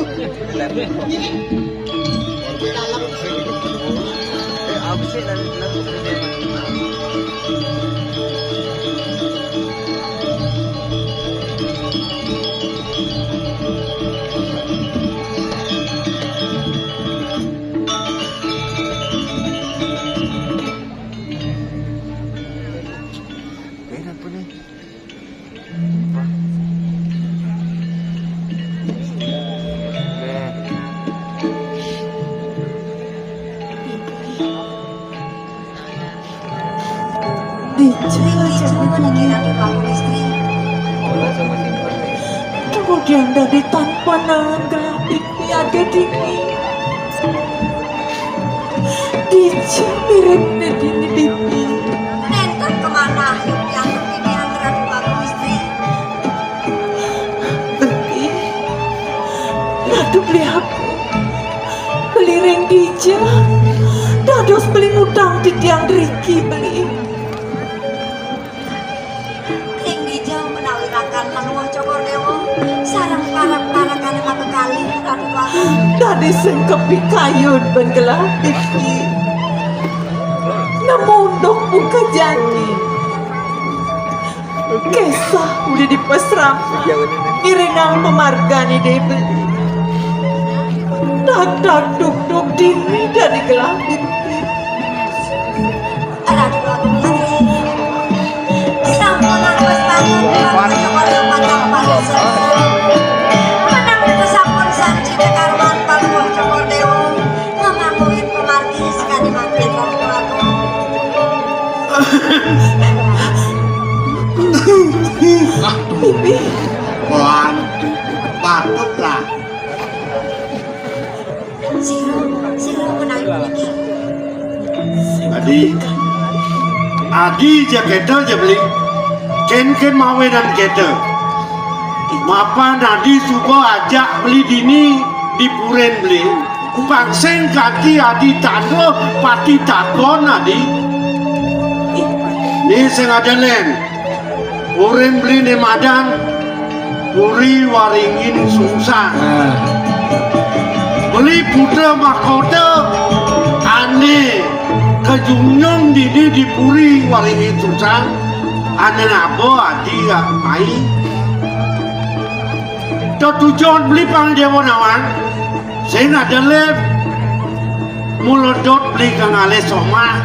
Dija, kemudian dadi tanpa nahan gelah pipi ada dini. Dija mirip dini pipi. Nénten kamanah, yuk, yang penting yang gerak di bagus, Tri. Beli, ratu beli apa? Beli ring dija. Dados beli ngutang titiang driki beli. Ring dija menawi rakan Palungguh Cokor Déwa sareng parak-parakané makakalih, Ratu Agung. Dadi sing kapikayun ben gelah iki. Nemu unduk muka jati. Kesah uli di pasraman. Ngiringang pamargané Déwi. Tak tak duk duk dini dadi gelah. Ratu Agung Patih. Sampun antos bangun, Ratu Cokor Déwa patang palu sesa. Menawi sampun sami kakarman Palungguh Cokor Déwa, ngamangguhin pamargi sakadi mangkin, Ratu Agung. Aduh. Bibi. Wah, patut lah. Sira, sira menawi puniki. Adi, adi ja kéto ja beli. Kénkén mawinan kéto. Mapan adi suba ajak beli dini di purin beli. Pang sing kanti adi tanda pati takon adi. Né sing ada lén. Purin beli né madan Puri Waringin Sungsang. Nah. Beli putra mahkota ané kajunjung dini di Puri Waringin Sungsang, ané ngaba adi mai. Tetujon beli pang déwa nawang. Sing ada lén muledot beli ka ngalih somah.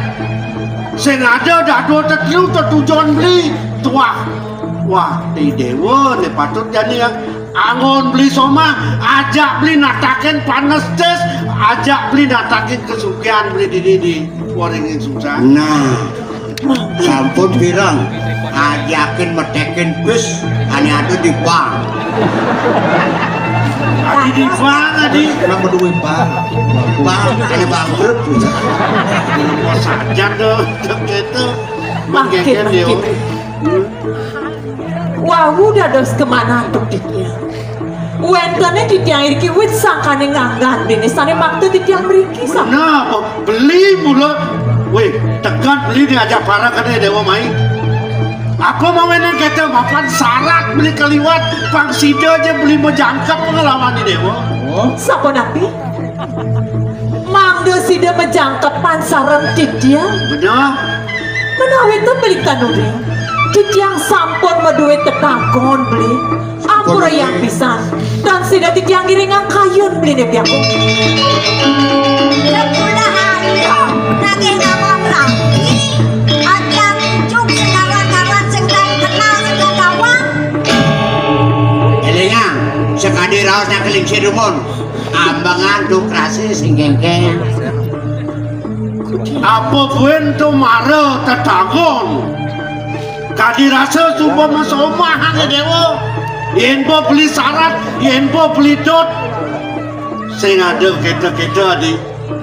Sing ada dadua tetelu tetujon beli tuah. Wah, di déwa né patut jani ya. Anggon beli somah, ajak beli natakin panes tes, ajak beli natakin kesugihan beli dini di waringin susah. Nah, sampun pirang, ajakin metekin bis, ane ada di bank. Adi di bank, adi. Kenapa duit bank? Bank, ane bangkrut. Bos aja tuh, gitu. Makin, makin. Wau dados kemanantuk titiang. Wénten titiang iriki wit sangkaning anggan dene sane makta titiang mriki. Nah, beli mula. Wih, tekan beli diajak para kene Dewa Mai. Apa mawenan kata mapan syarat beli kaliwat, pang sida aja beli majangkep pengalaman di Dewa. Sapunapi? Mangda sida majangkep pansareng titiang. Bener. Menawi to beli kanuri, titiang sampun maduwe tetagon beli. Ampura yang pisan. Dan sida titiang ngiringang kayun beli ne piaku. Sepuluh hari nagih nawang rabi, aja juk sing kawan-kawan sing kain kenal sing kawan. Elingang, sekadi raos nak kelingsir dumun. Ambengan tuh kerase sing kengkeng. Apa buin tuh mara tetagon? Kadi rasa suba masomah ane Dewa. Yen pa beli syarat, yen pa beli dot. Sing ada kita-kita di.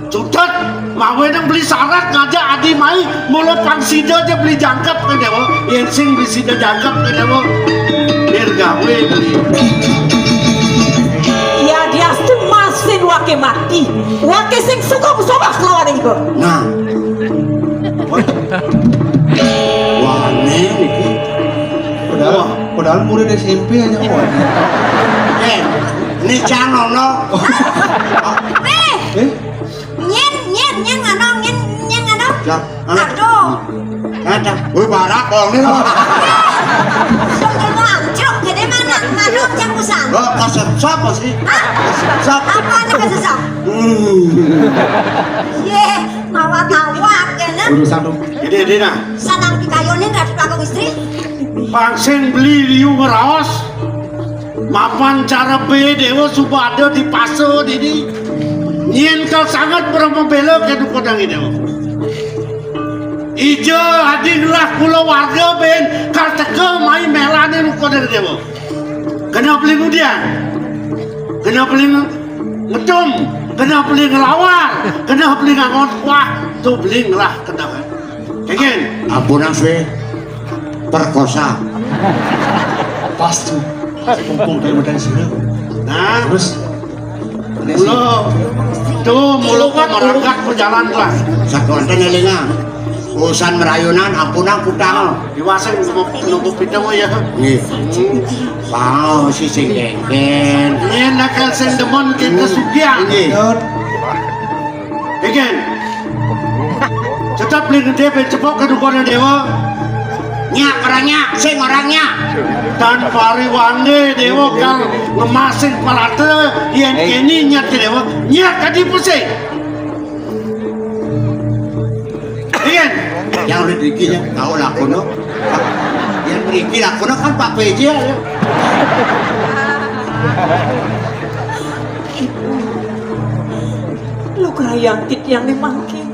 Cutet, mawe nang beli syarat ngajak adi mai, mula pang sida aja beli jangkep ke Dewa. Yen sing beli sida jangkep ke Dewa. Nir gawe beli. Ya diastu masin wake mati. Wake sing suka musabah kelawan iku. Nah. Wane niki. Padahal, padahal murid S M P aja wane. Eh, ini cang ono. Eh? Nyen, nyen, nyen ngano, nyen, nyen ngano. Siap. Aduh. Ada. Wih, barak kok ini. Sungguh mau amcruk, jadi mana? Ngano cang busan. Lo kasep siapa sih? Hah? Kasep siapa? Apa ada kasep? Hmm. Ye, mawak-mawak kene. Urusan dong. Ini, ini nah. Sanang pikayonin Ratu Kakung Istri. Pang sing beli liu ngeraos. Mapan cara be Dewa suba ada di pasa dini. Nyen kal sangat berapa bela ke duka dangi Dewa. Ija adi ngelah kula warga ben kal teka mai melane duka dangi Dewa. Kena beli mudian. Kena beli nge-, ngedum. Kena beli ngelawar. Kena beli ngangon kuah. Tu beli ngelah kena. Kengin. Ampunang suwe perkosa. Pas tu. Kumpung dari modal sini. Nah. Terus. Mula. Tu mula kok merangkat perjalanan lah. Sakonten elingan. Urusan merayunan ampunang kutang. Diwasing nunggu, nunggu pitawa ya. Nggih. Wow, si sing dengken. Ini nakal sing demen kita sugihan. Nggih. Dengken. Tetap beli gede ben cepok ke dukunnya Dewa. Nyak orangnya, sing orangnya. Dan pariwande Dewa kang ngemasing palate yen kene nyat ke Dewa. Nyak tadi pusing. Dengken. Yang udah dikit ya, tahu lah kono. Yang beriki lah kono kan Pak P J ya. Ibu, lugrayang titiang ne mangkin.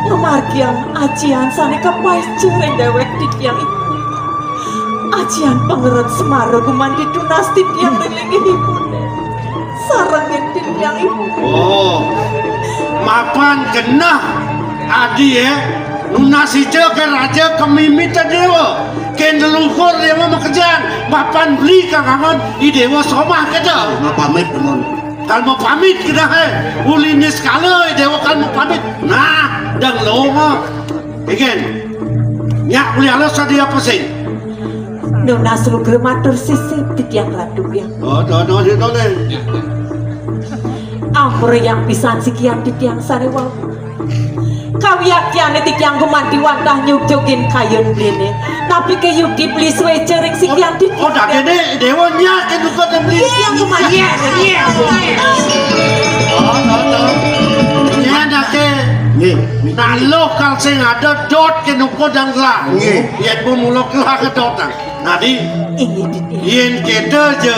Ngamargiang ajian sane kapaica ring dewek titiang ibu. Ajian pangeret semara gumanti tunas titiang ring linggih ibu ne. Sarengin titiang ibu. Oh, mapan genah adi ya. Nunas ica ke raja kemimit dewa. Ken leluhur dewa makejan. Mapan beli kangangon i dewa somah keda. Mapamit demun. Kal mau pamit kita he, uli niskala dewa kal mau pamit. Nah, dang longo. Dengken. Nyak uli alus tadi apa sih? Nunas lugra matur sisip titiang Ratu ya. Oh, dono di dole. Ampura yang pisan sikian titiang sare wau. Kawiyatyane titiang gumanti wantah nyugjugin kayun bene. Napi ke yudi beli sueca ring sikian titiang. Oh, dadene dewa nyak ke duka de beli. Iya, gumanti. Iya, iya, iya. Oh, no, no. Iya, dake. Nggih. Nah, lo kal sing ada dot ke nuko dan lah. Nggih. Yen bu mulok lah ke dot. Nadi. Inggih, Dit. Yen kita je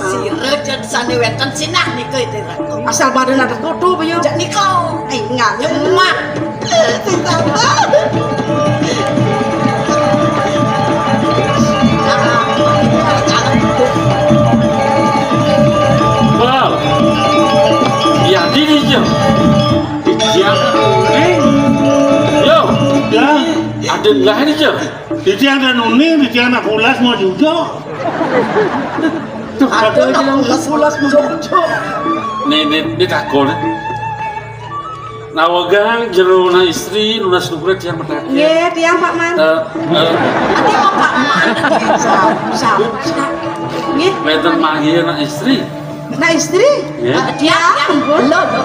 Sira jeng sané wénten sinah nika, Ida Ratu. Asal badan ada kodo, apa ya? Jak nika. Eh, nganyem, Mak. Sing sabar. Wow. Ya, dini jeng. Di tiang, eh. Yo. Ya. Ada lah ini jeng. Di tiang dan uning, di tiang nak pulas mau juga. Tuh, ada aja yang pulas mau juga. Nih, nih, nih takon. Nawegang jero na istri, nunas nugra tiang mataken. Nggih, tiang, Pak Man. Eh, eh. Ati apa, Pak Man? Sa-, sa-, sa-, nggih. Wénten manggih na istri. Na istri? Nggih. Ah, tiang, ampun. Lho, lho.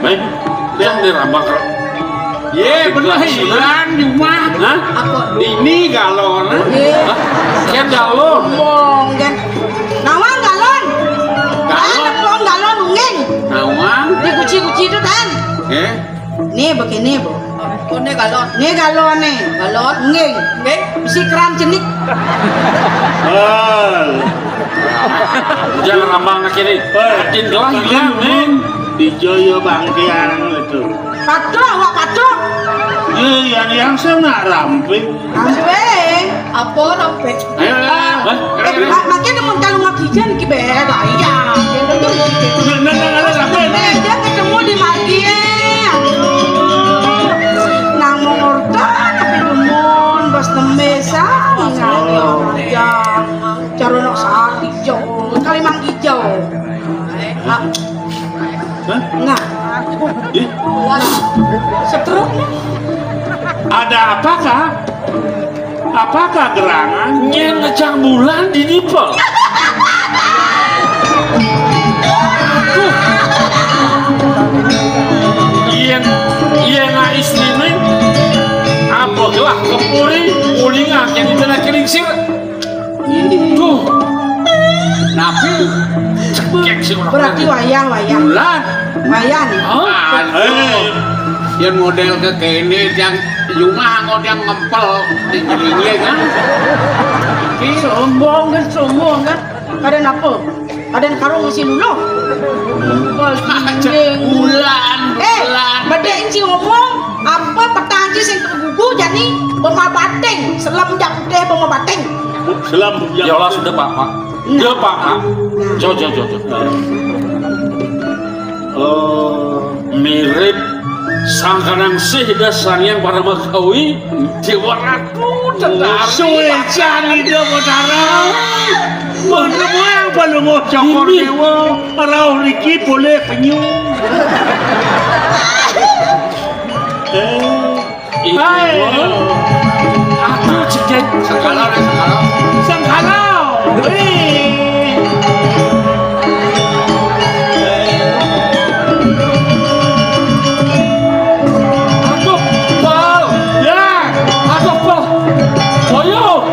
Baik, tiang di rambak. Yé, bener, Ian, di rumah. Hah? Apa? Ini galon. Hah? Kian galon. Ngomong, kan. Nawang galon. Galon. Ayo, nawang galon, unging. Nawang. Di guci-guci itu, Tan. Eh? Nih, begini, Bu. Oh, ini galon. Nih galon, nih. Galon. Unging. Nggih. Bisi keran jenik. Hal. Jangan rambang kiri. Hei. Adin gelah, gelah, Min. Di Joyo Bangkiang itu. Patuh, awak patuh. Iya, yang, yang saya nak ramping. Ramping. Apa ramping? Ayo, ayo, ayo. Hah? Eh, ma-, makin mun kalau ngajian ki beda, iya. Nah, nah, nah, nah, ramping. Dia ketemu di margi, eh. Aduh. Nang mengorban tapi demun, bos tembe sang. Ya. Cara nak sehari, jauh. Kali manggijau. Ah. Hah? Nah. Ih. Nah. Seterusnya. Ada apakah? Apakah gerangan? Nyén ngejang bulan di nipe. Yén, yén na istriné, apa gelah kepuri, ulingan yang dina kelingsir. Tuh. Nabi. Cekek sih orang. Berarti wayah, wayah. Bulan. Wayah nih. Hah? Aduh. Hei. Yang model ke kene, yang rumah kok yang ngempel di jelinge kan. Sombong kan, sombong kan. Kadang apa? Kadang karung isi dulu. Bulan, eh, bulan. Bedek si ngomong, apa petang si sing tergugu jadi bunga bating, selam jak putih bunga bating. Selam jak. Ya Allah, sudah, Pak, Pak. Nah. Ya, Pak, Pak. Nah. Jo, jo, jo, jo. Eh, mirip sangkanang sih dah sang yang para magawi Dewa Ratu tetari. Suwe cang ida Batara. Menemuang palungguh Cokor Dewa, rauh riki boleh penyu. Eh. Ibu. Hai. Aduh, cekek. Sengkala, sengkala. Sengkala. Wih. Aduh, Pol. Ya. Aduh, Pol. Boyo.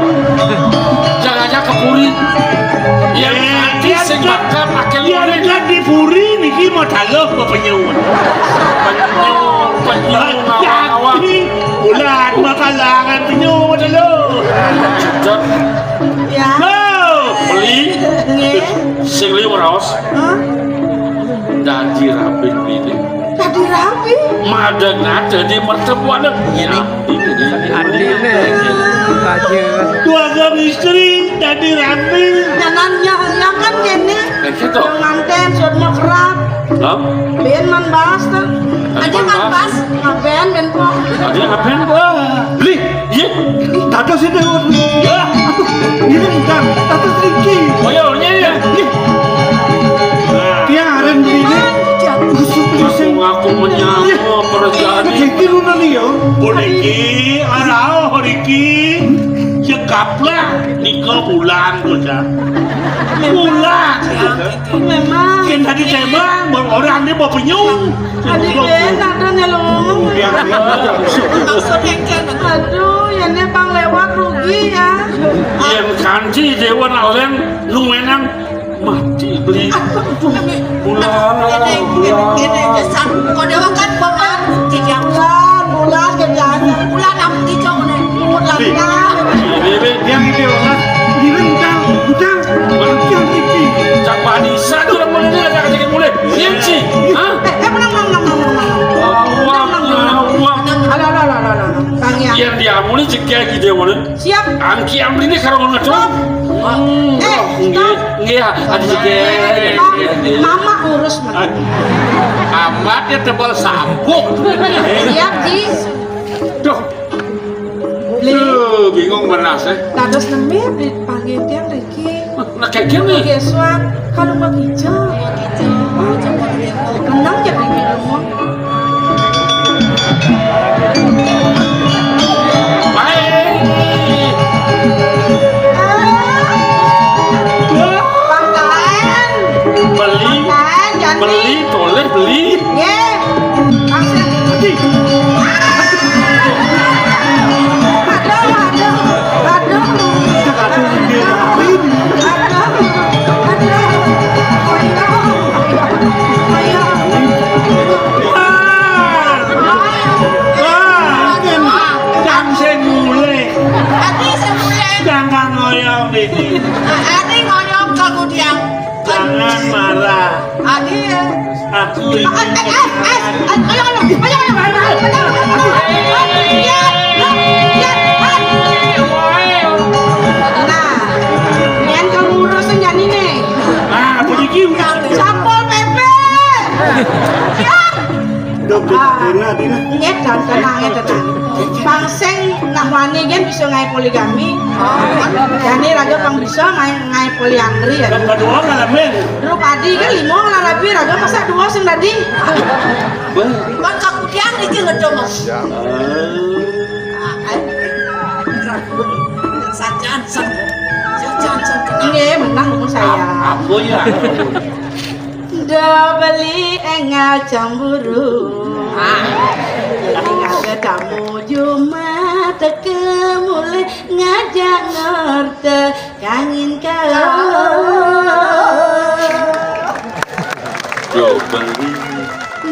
Jangan-jangan kepuri. Ya, nanti sing bakal pakai ya, lurik. Kan di puri niki mau taluh apa penyu? Penyu, penyu, ngawang-ngawang. Jadi, bulan makalangan penyu, ada lo. Jot. Ya. Lo. Beli. Nggih. Sing liu raos. Hah? Dadi rabi ini. Dadi rabi. Madeg ngadeg di mertepuan. Ini. Adine. Adine. Keluarga istri dadi rabi. Jangan nyah-, jangan kene. Kayak gitu. Pengantin, sudah kerap. Hah? Biyen man bahas tuh. Aja man bahas. Ngapain, Ben Pong? Aja ngapain? Wah. Beli. Iya. Tato sih tuh. Ya. Aduh, ini bukan. Tato sedikit. Oh, iya, iya, iya. Iya. Nah. Tiang aren beli ini. Khusus beli sing. Aku ngaku menyangka kerjaan ini. Iki lu nani ya? Puniki, arah, iki. Cekaplah. Nika bulan, bocah. Bulan. Memang. Kan tadi tembang, bang, orang dia bawa penyung. Adik Ben, ada nih lo ngomong. Iya, iya. Maksudnya kan. Aduh, ya ini bang lewat rugi ya. Yang kanji dewa nak oleng, lu menang mati beli. Aduh, bulan, bulan. Kau dewa kan bulan, bulan, bulan, bulan, bulan, bulan, bulan, bulan, bulan, Jegég iki, Déwa. Siap. Angki amrine karo ngono, Dong. Eh, nggih, stop. Nggih, adi jegég. Mama urus, Mas. Amat ya tebal sabuk. Siap, Ji. Duh. Beli. Duh, bingung beras, eh. Dados neme beli panggih tiang riki. Nah, kayak gini. Geswan, kalau mau hijau. Menang ya beli minum. Baik. Pakaian. Beli. Pakaian, ganti. Beli, boleh beli. Nggih. Pakaian. Aduh, aduh, aduh. Aduh, aduh, aduh. Ayo, ayo. Wah, wah, wah, sing mulih. Ati sing mulih. Jangan ngoyong iki. Ati ngoyong kaku tiang. Jangan marah. Ati ya. Aku ini. Eh, eh, eh, eh, ayo, ayo, ayo, ayo, ayo, ayo, ayo, ayo, ayo, ayo, ayo, ayo. Nah, yen kamu urus sing jani nih. Ah, bunyi kiu. Satpol P P. Ya. Duh, Dina, Dina. Nggih, Dan, tenang, nggih, tenang. Bang sing nah wani kan bisa ngae poligami. Jane raga pang bisa ngae, ngae poliandri ya. Kan dua ngalamin. Drupadi kan lima nglarabi, raga masa dua sing dadi. Bang kakudian iki ngedom, Mas. Sajan, sajan, sajan, sajan. Nggih, menang umur saya. Apa ya? Do beli engal cemburu. Ning ada tamu Jumat teke mulih ngajak ngerti kangin kau. Do beli.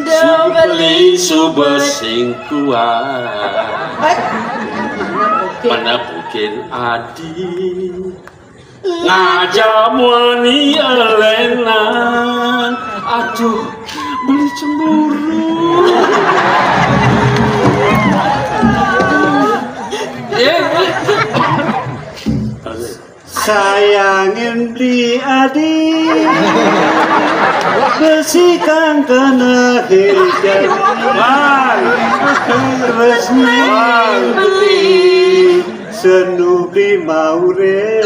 Do beli suba sing kuat. Mana mungkin adi. Ngajak muani elenan. Aduh, beli cemburu. Eh, sayangin beli adi. Besi kang kena hijan. Bang. Resmi. Bang. Beli. Senubi maure.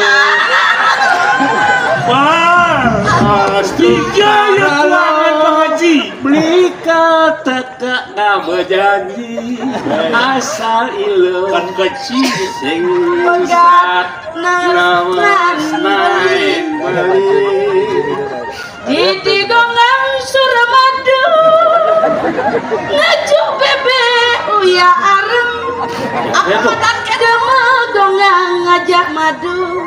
Wah, tiga ya kuangan pengaji. Beli kata kak nggak berjanji. Asal ilo kan kecil sing sat nama naik beli. Titi gonggang Suramadu. Ngajuk bebek uya arem. Apa matan kedema gonggang ngajak madu.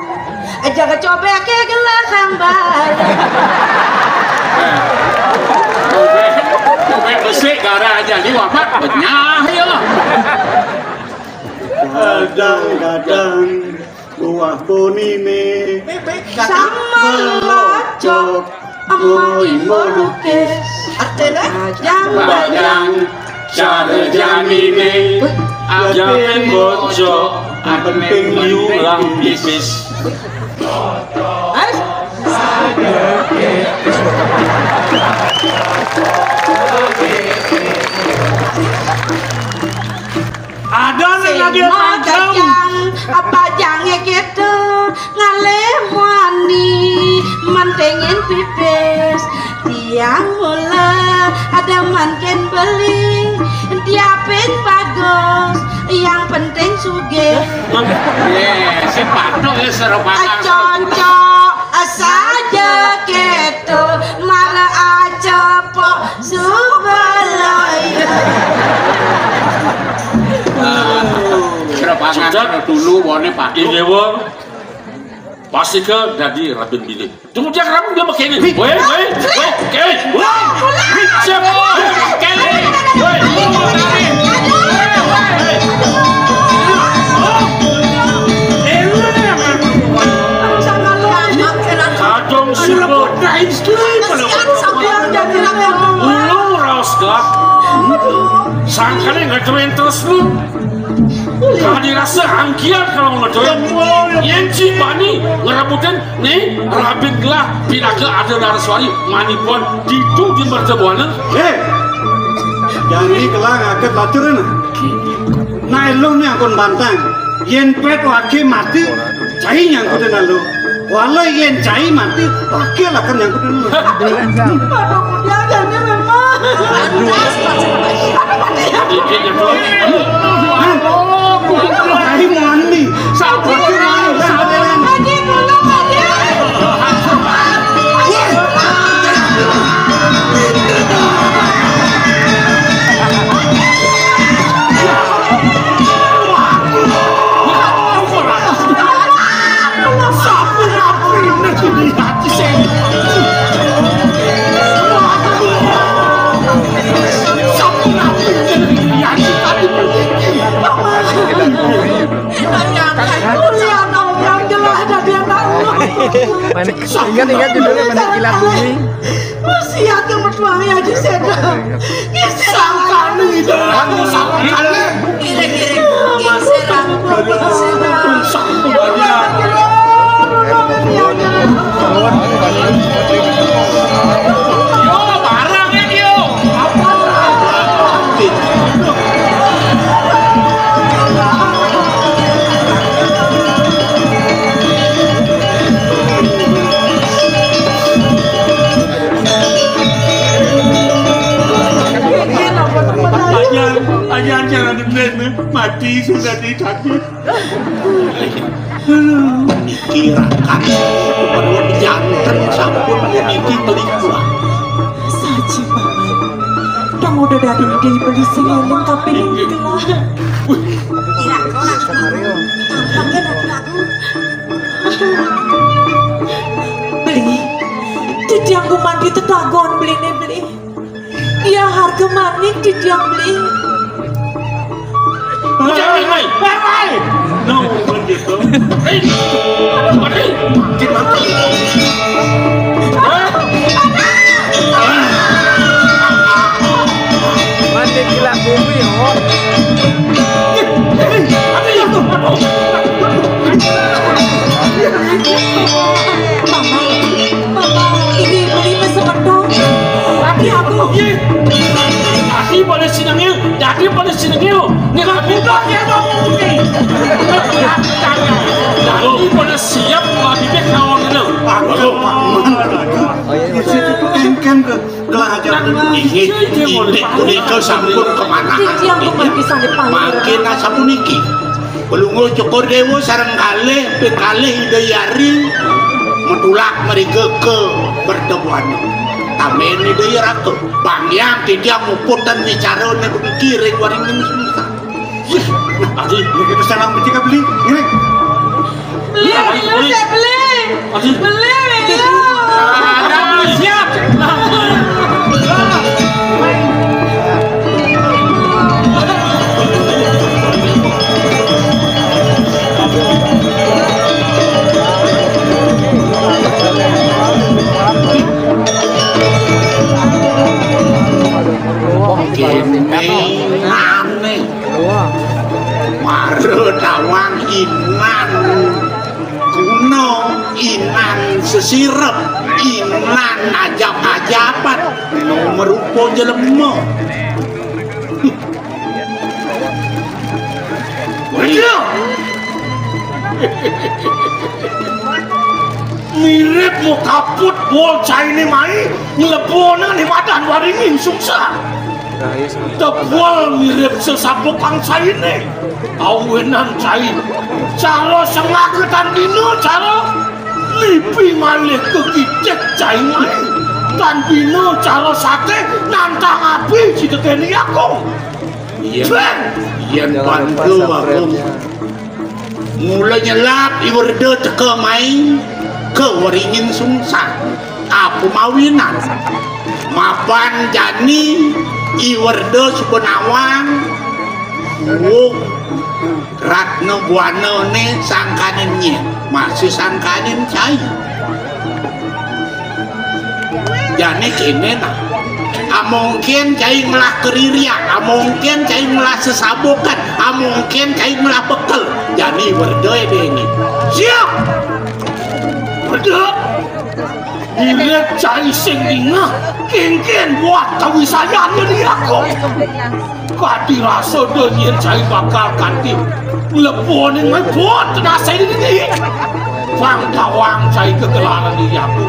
Aja kecobe ke gelah gambar. Bebek besik gara aja liwat benyah ya. Kadang-kadang buah bonine. Sama locok. Emak ibu lukis. Artine? Bajang, bajang. Cara jamine. Aja ben bocok. Penting yulang pipis. Ais. Ada ning adi pangkeng. Apa jange keto ngalih muani mentingin pipis. Tiang mula ada manken beli. Diapin bagus, yang penting sugih. Ye, si patok ya seropakan. Cocok saja keto, malah acepok. Subalaya. Sudah dulu wone Pak. Ini wong pasti ke dadi rabin bini. Tunggu dia rabu dia pakai ini. Weh, weh, weh, weh, weh. Siap. Weh, weh. Kadung syukur. Ulung raos gelap. Sangkane nggak terus lu. Kadi rasa angkiat kalau ngedoyan. Yen ci bani ngrebutin nih, rabin gelah pinaka ada Naraswari manipuan ditu di mertebuana. Hei, jani gelah ngaget lacurna. Nah, lu nih angkon bantang. Yen pet wage mati, cai nyangkutin lu. Wala yen cai mati, wage lakon nyangkutin lu. Aduh, dia jane memang. Aduh, mati. Aduh, mati. Cai mandi. Sabar, sabar. Mati dulu, mati. Manik, ingat, ingat judulnya Manik Kilat Bumi. Usia ke mertuanya Haji Seda. Sangkane itu aku sangkane. Kira-kira. Yo, barang ya, yo. Ajan, ajan jangan dibeli, mati sudah dicabut. Niki rakan keperluan janten sampun niki pelikuan. Saji, Paman. Dong udah dari dibeli sing eling tapi gelah. Kira-kira tampangnya dari aku. Beli. Dadi aku mandi tetagon beline beli. Iya, harga maning di tiang beli. Jangan, Mai. Mai, Mai. No, bukan gitu. Hei, apa nih? Makin apa? Hah? Mandi gila bumi, oh. Hei, apa itu? Aduh. Mama, Mama, ini beli mesem dong. Tapi aku. Iya. Dadi pada sinengil, dadi pada sinengil. Nek aku tak ya mau mungkin. Dadi pada siap, Pak Bibit kawan itu. Aku, Pak. Oh, iya, iya. Situ tuh engken ke gelah aja. Inggih, inggih punika sampun kemanahan. Titiang pun bisa dipanggil. Mangkin asapuniki. Pelungguh Cokor Dewa sareng kalih ping kalih Ida Hyang Ri matulak mriki ka pertemuan. Tamen Ida Hyang Ratu, pangyang titiang muputan wicarane puniki ring waringin sungsang. Adi, niki pesan nang becik beli. Nggih. Beli, beli, beli. Adi. Beli, beli. Siap. Kene aneh. Mara tawang inan guna, inan sesirep, inan ajap-ajapan, no merupa jelema. Iya. Mirip mau kaput bol caine mai nglebona ning madan waringin sungsang. Tebul mirip sesapuk kang caine. Awenan cai. Cara sengak tan dina cara lipi malih kekicik cai mai. Tan dina cara sate nantang api citekene aku. Yen, yen Jangan lupa Pandu subscribe-nya. Agung. Mula nyelap I Werda teka mai ka waringin sungsang. Apa mawinan? Mapan jani I Werda suba nawang. Wuh, Ratna Buanane sangkaning nyén, masih sangkaning cai. Jani kéné nah. Amongkén cai ngelah keririan, amongkén cai ngelah sesabokan, amongkén cai ngelah bekel. Jani werda dengé. Siap. Werda. Irit cai sing dingeh, kénkén buat kawisayan nyediaké. Kadi rasa da nyén cai bakal kanti mlebu ning mebot tenasai dini. Pang tawang cai kegelaran nyediaké.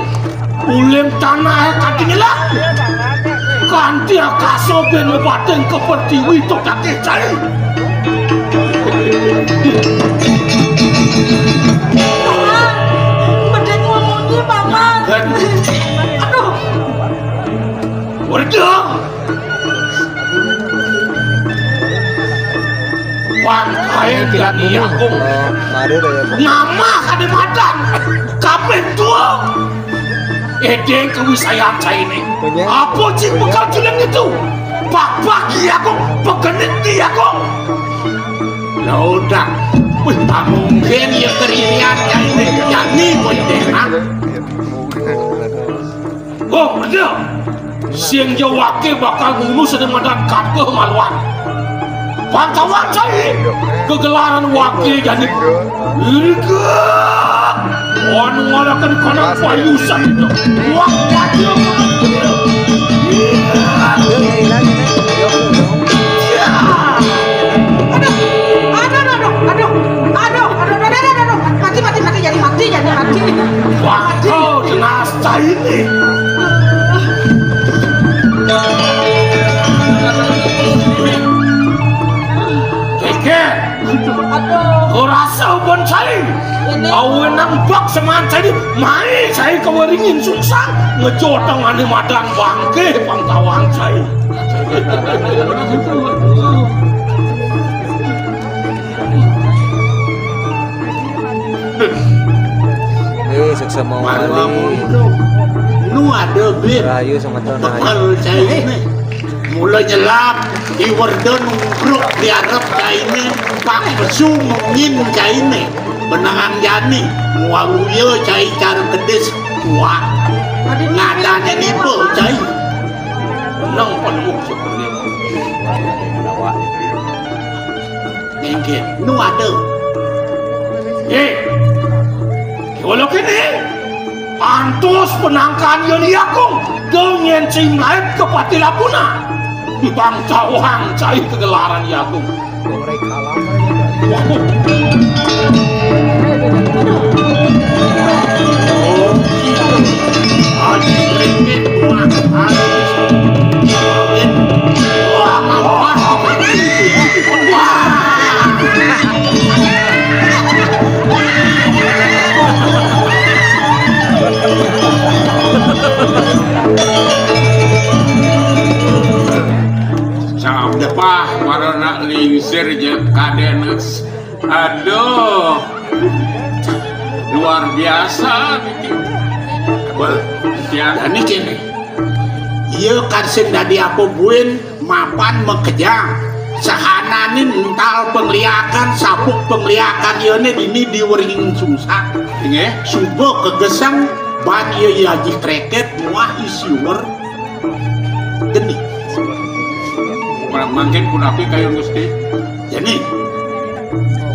Uling tanah kadi nyelah. Kanti akasa ben mebating ke pertiwi tok takih cai. Paman, bedén ngomongnya, Paman. Aduh. Werda. Pang kaé dadi aku. Ngamah kadé madan. Kaping dua. Édéng kawisayan cainé. Apa cing bekal juleng itu? Pak-pak iya kok, pegenit iya kok. Lah udah. Wih, tak mungkin ya keririan cainé. Jani kowe deh, ha? Oh, ada. Sing jawake bakal ngunu sedeng madan kakeh maluan. Pantauan cai kegelaran wake jani. Liga. Wan ngalakan kana payu saito. Wah, kacau. Aduh, aduh, aduh, aduh, aduh, aduh, aduh, aduh, aduh, aduh, aduh, mati, mati, mati, jadi mati, jadi mati. Wah, kau jelas cai ini. Keke, aduh, kau rasa pun cai. Ini. Kau nang bak seman cai, mai cai kau ringin sungsang, ngejotong ane madan bangke pangtawang cai. Eh, sukses mau wali. Nu ada, Bin. Rayu sama tuh, nah. Bekal cai ini. Mula nyelap, di werda nungkruk, di arep cainé, pak pesu mungin cainé. Benangan jani, muaruya cai cara kedis, kuat. Ngadane nipu cai. Nang penuh syukur. Nengke, nu ada. Eh, kalau kene, antus penangkan yo liakung, dengan cing lain ke pati lapuna. Bang cawang cai kegelaran liakung. Sampah para nak lingsir je kadenes. Aduh. Luar biasa niki. Wah, ya. Dan niki nih. Iya kan sing dadi apa buin mapan makejang. Sahananin ental pengliakan, sabuk pengliakan iyane dini di weringing sungsang. Nggih. Suba kegesang ban iya Haji Kreket muah isiwer geni. Ora mangkin punapi kayun Gusti? Jani,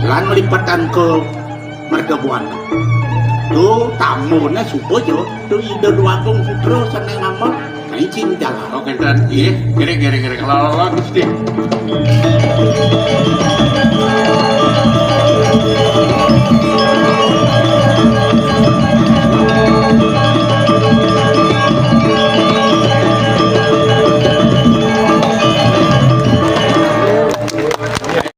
lan lipetan ke Merga Buana. Tuh, tamune suba jo. Tuh Ida Dwagung Putra sane ngamon. Nah, iki jalan. Oke, dan iya, kiri, kiri, kiri. Kalau, kalau, Gusti.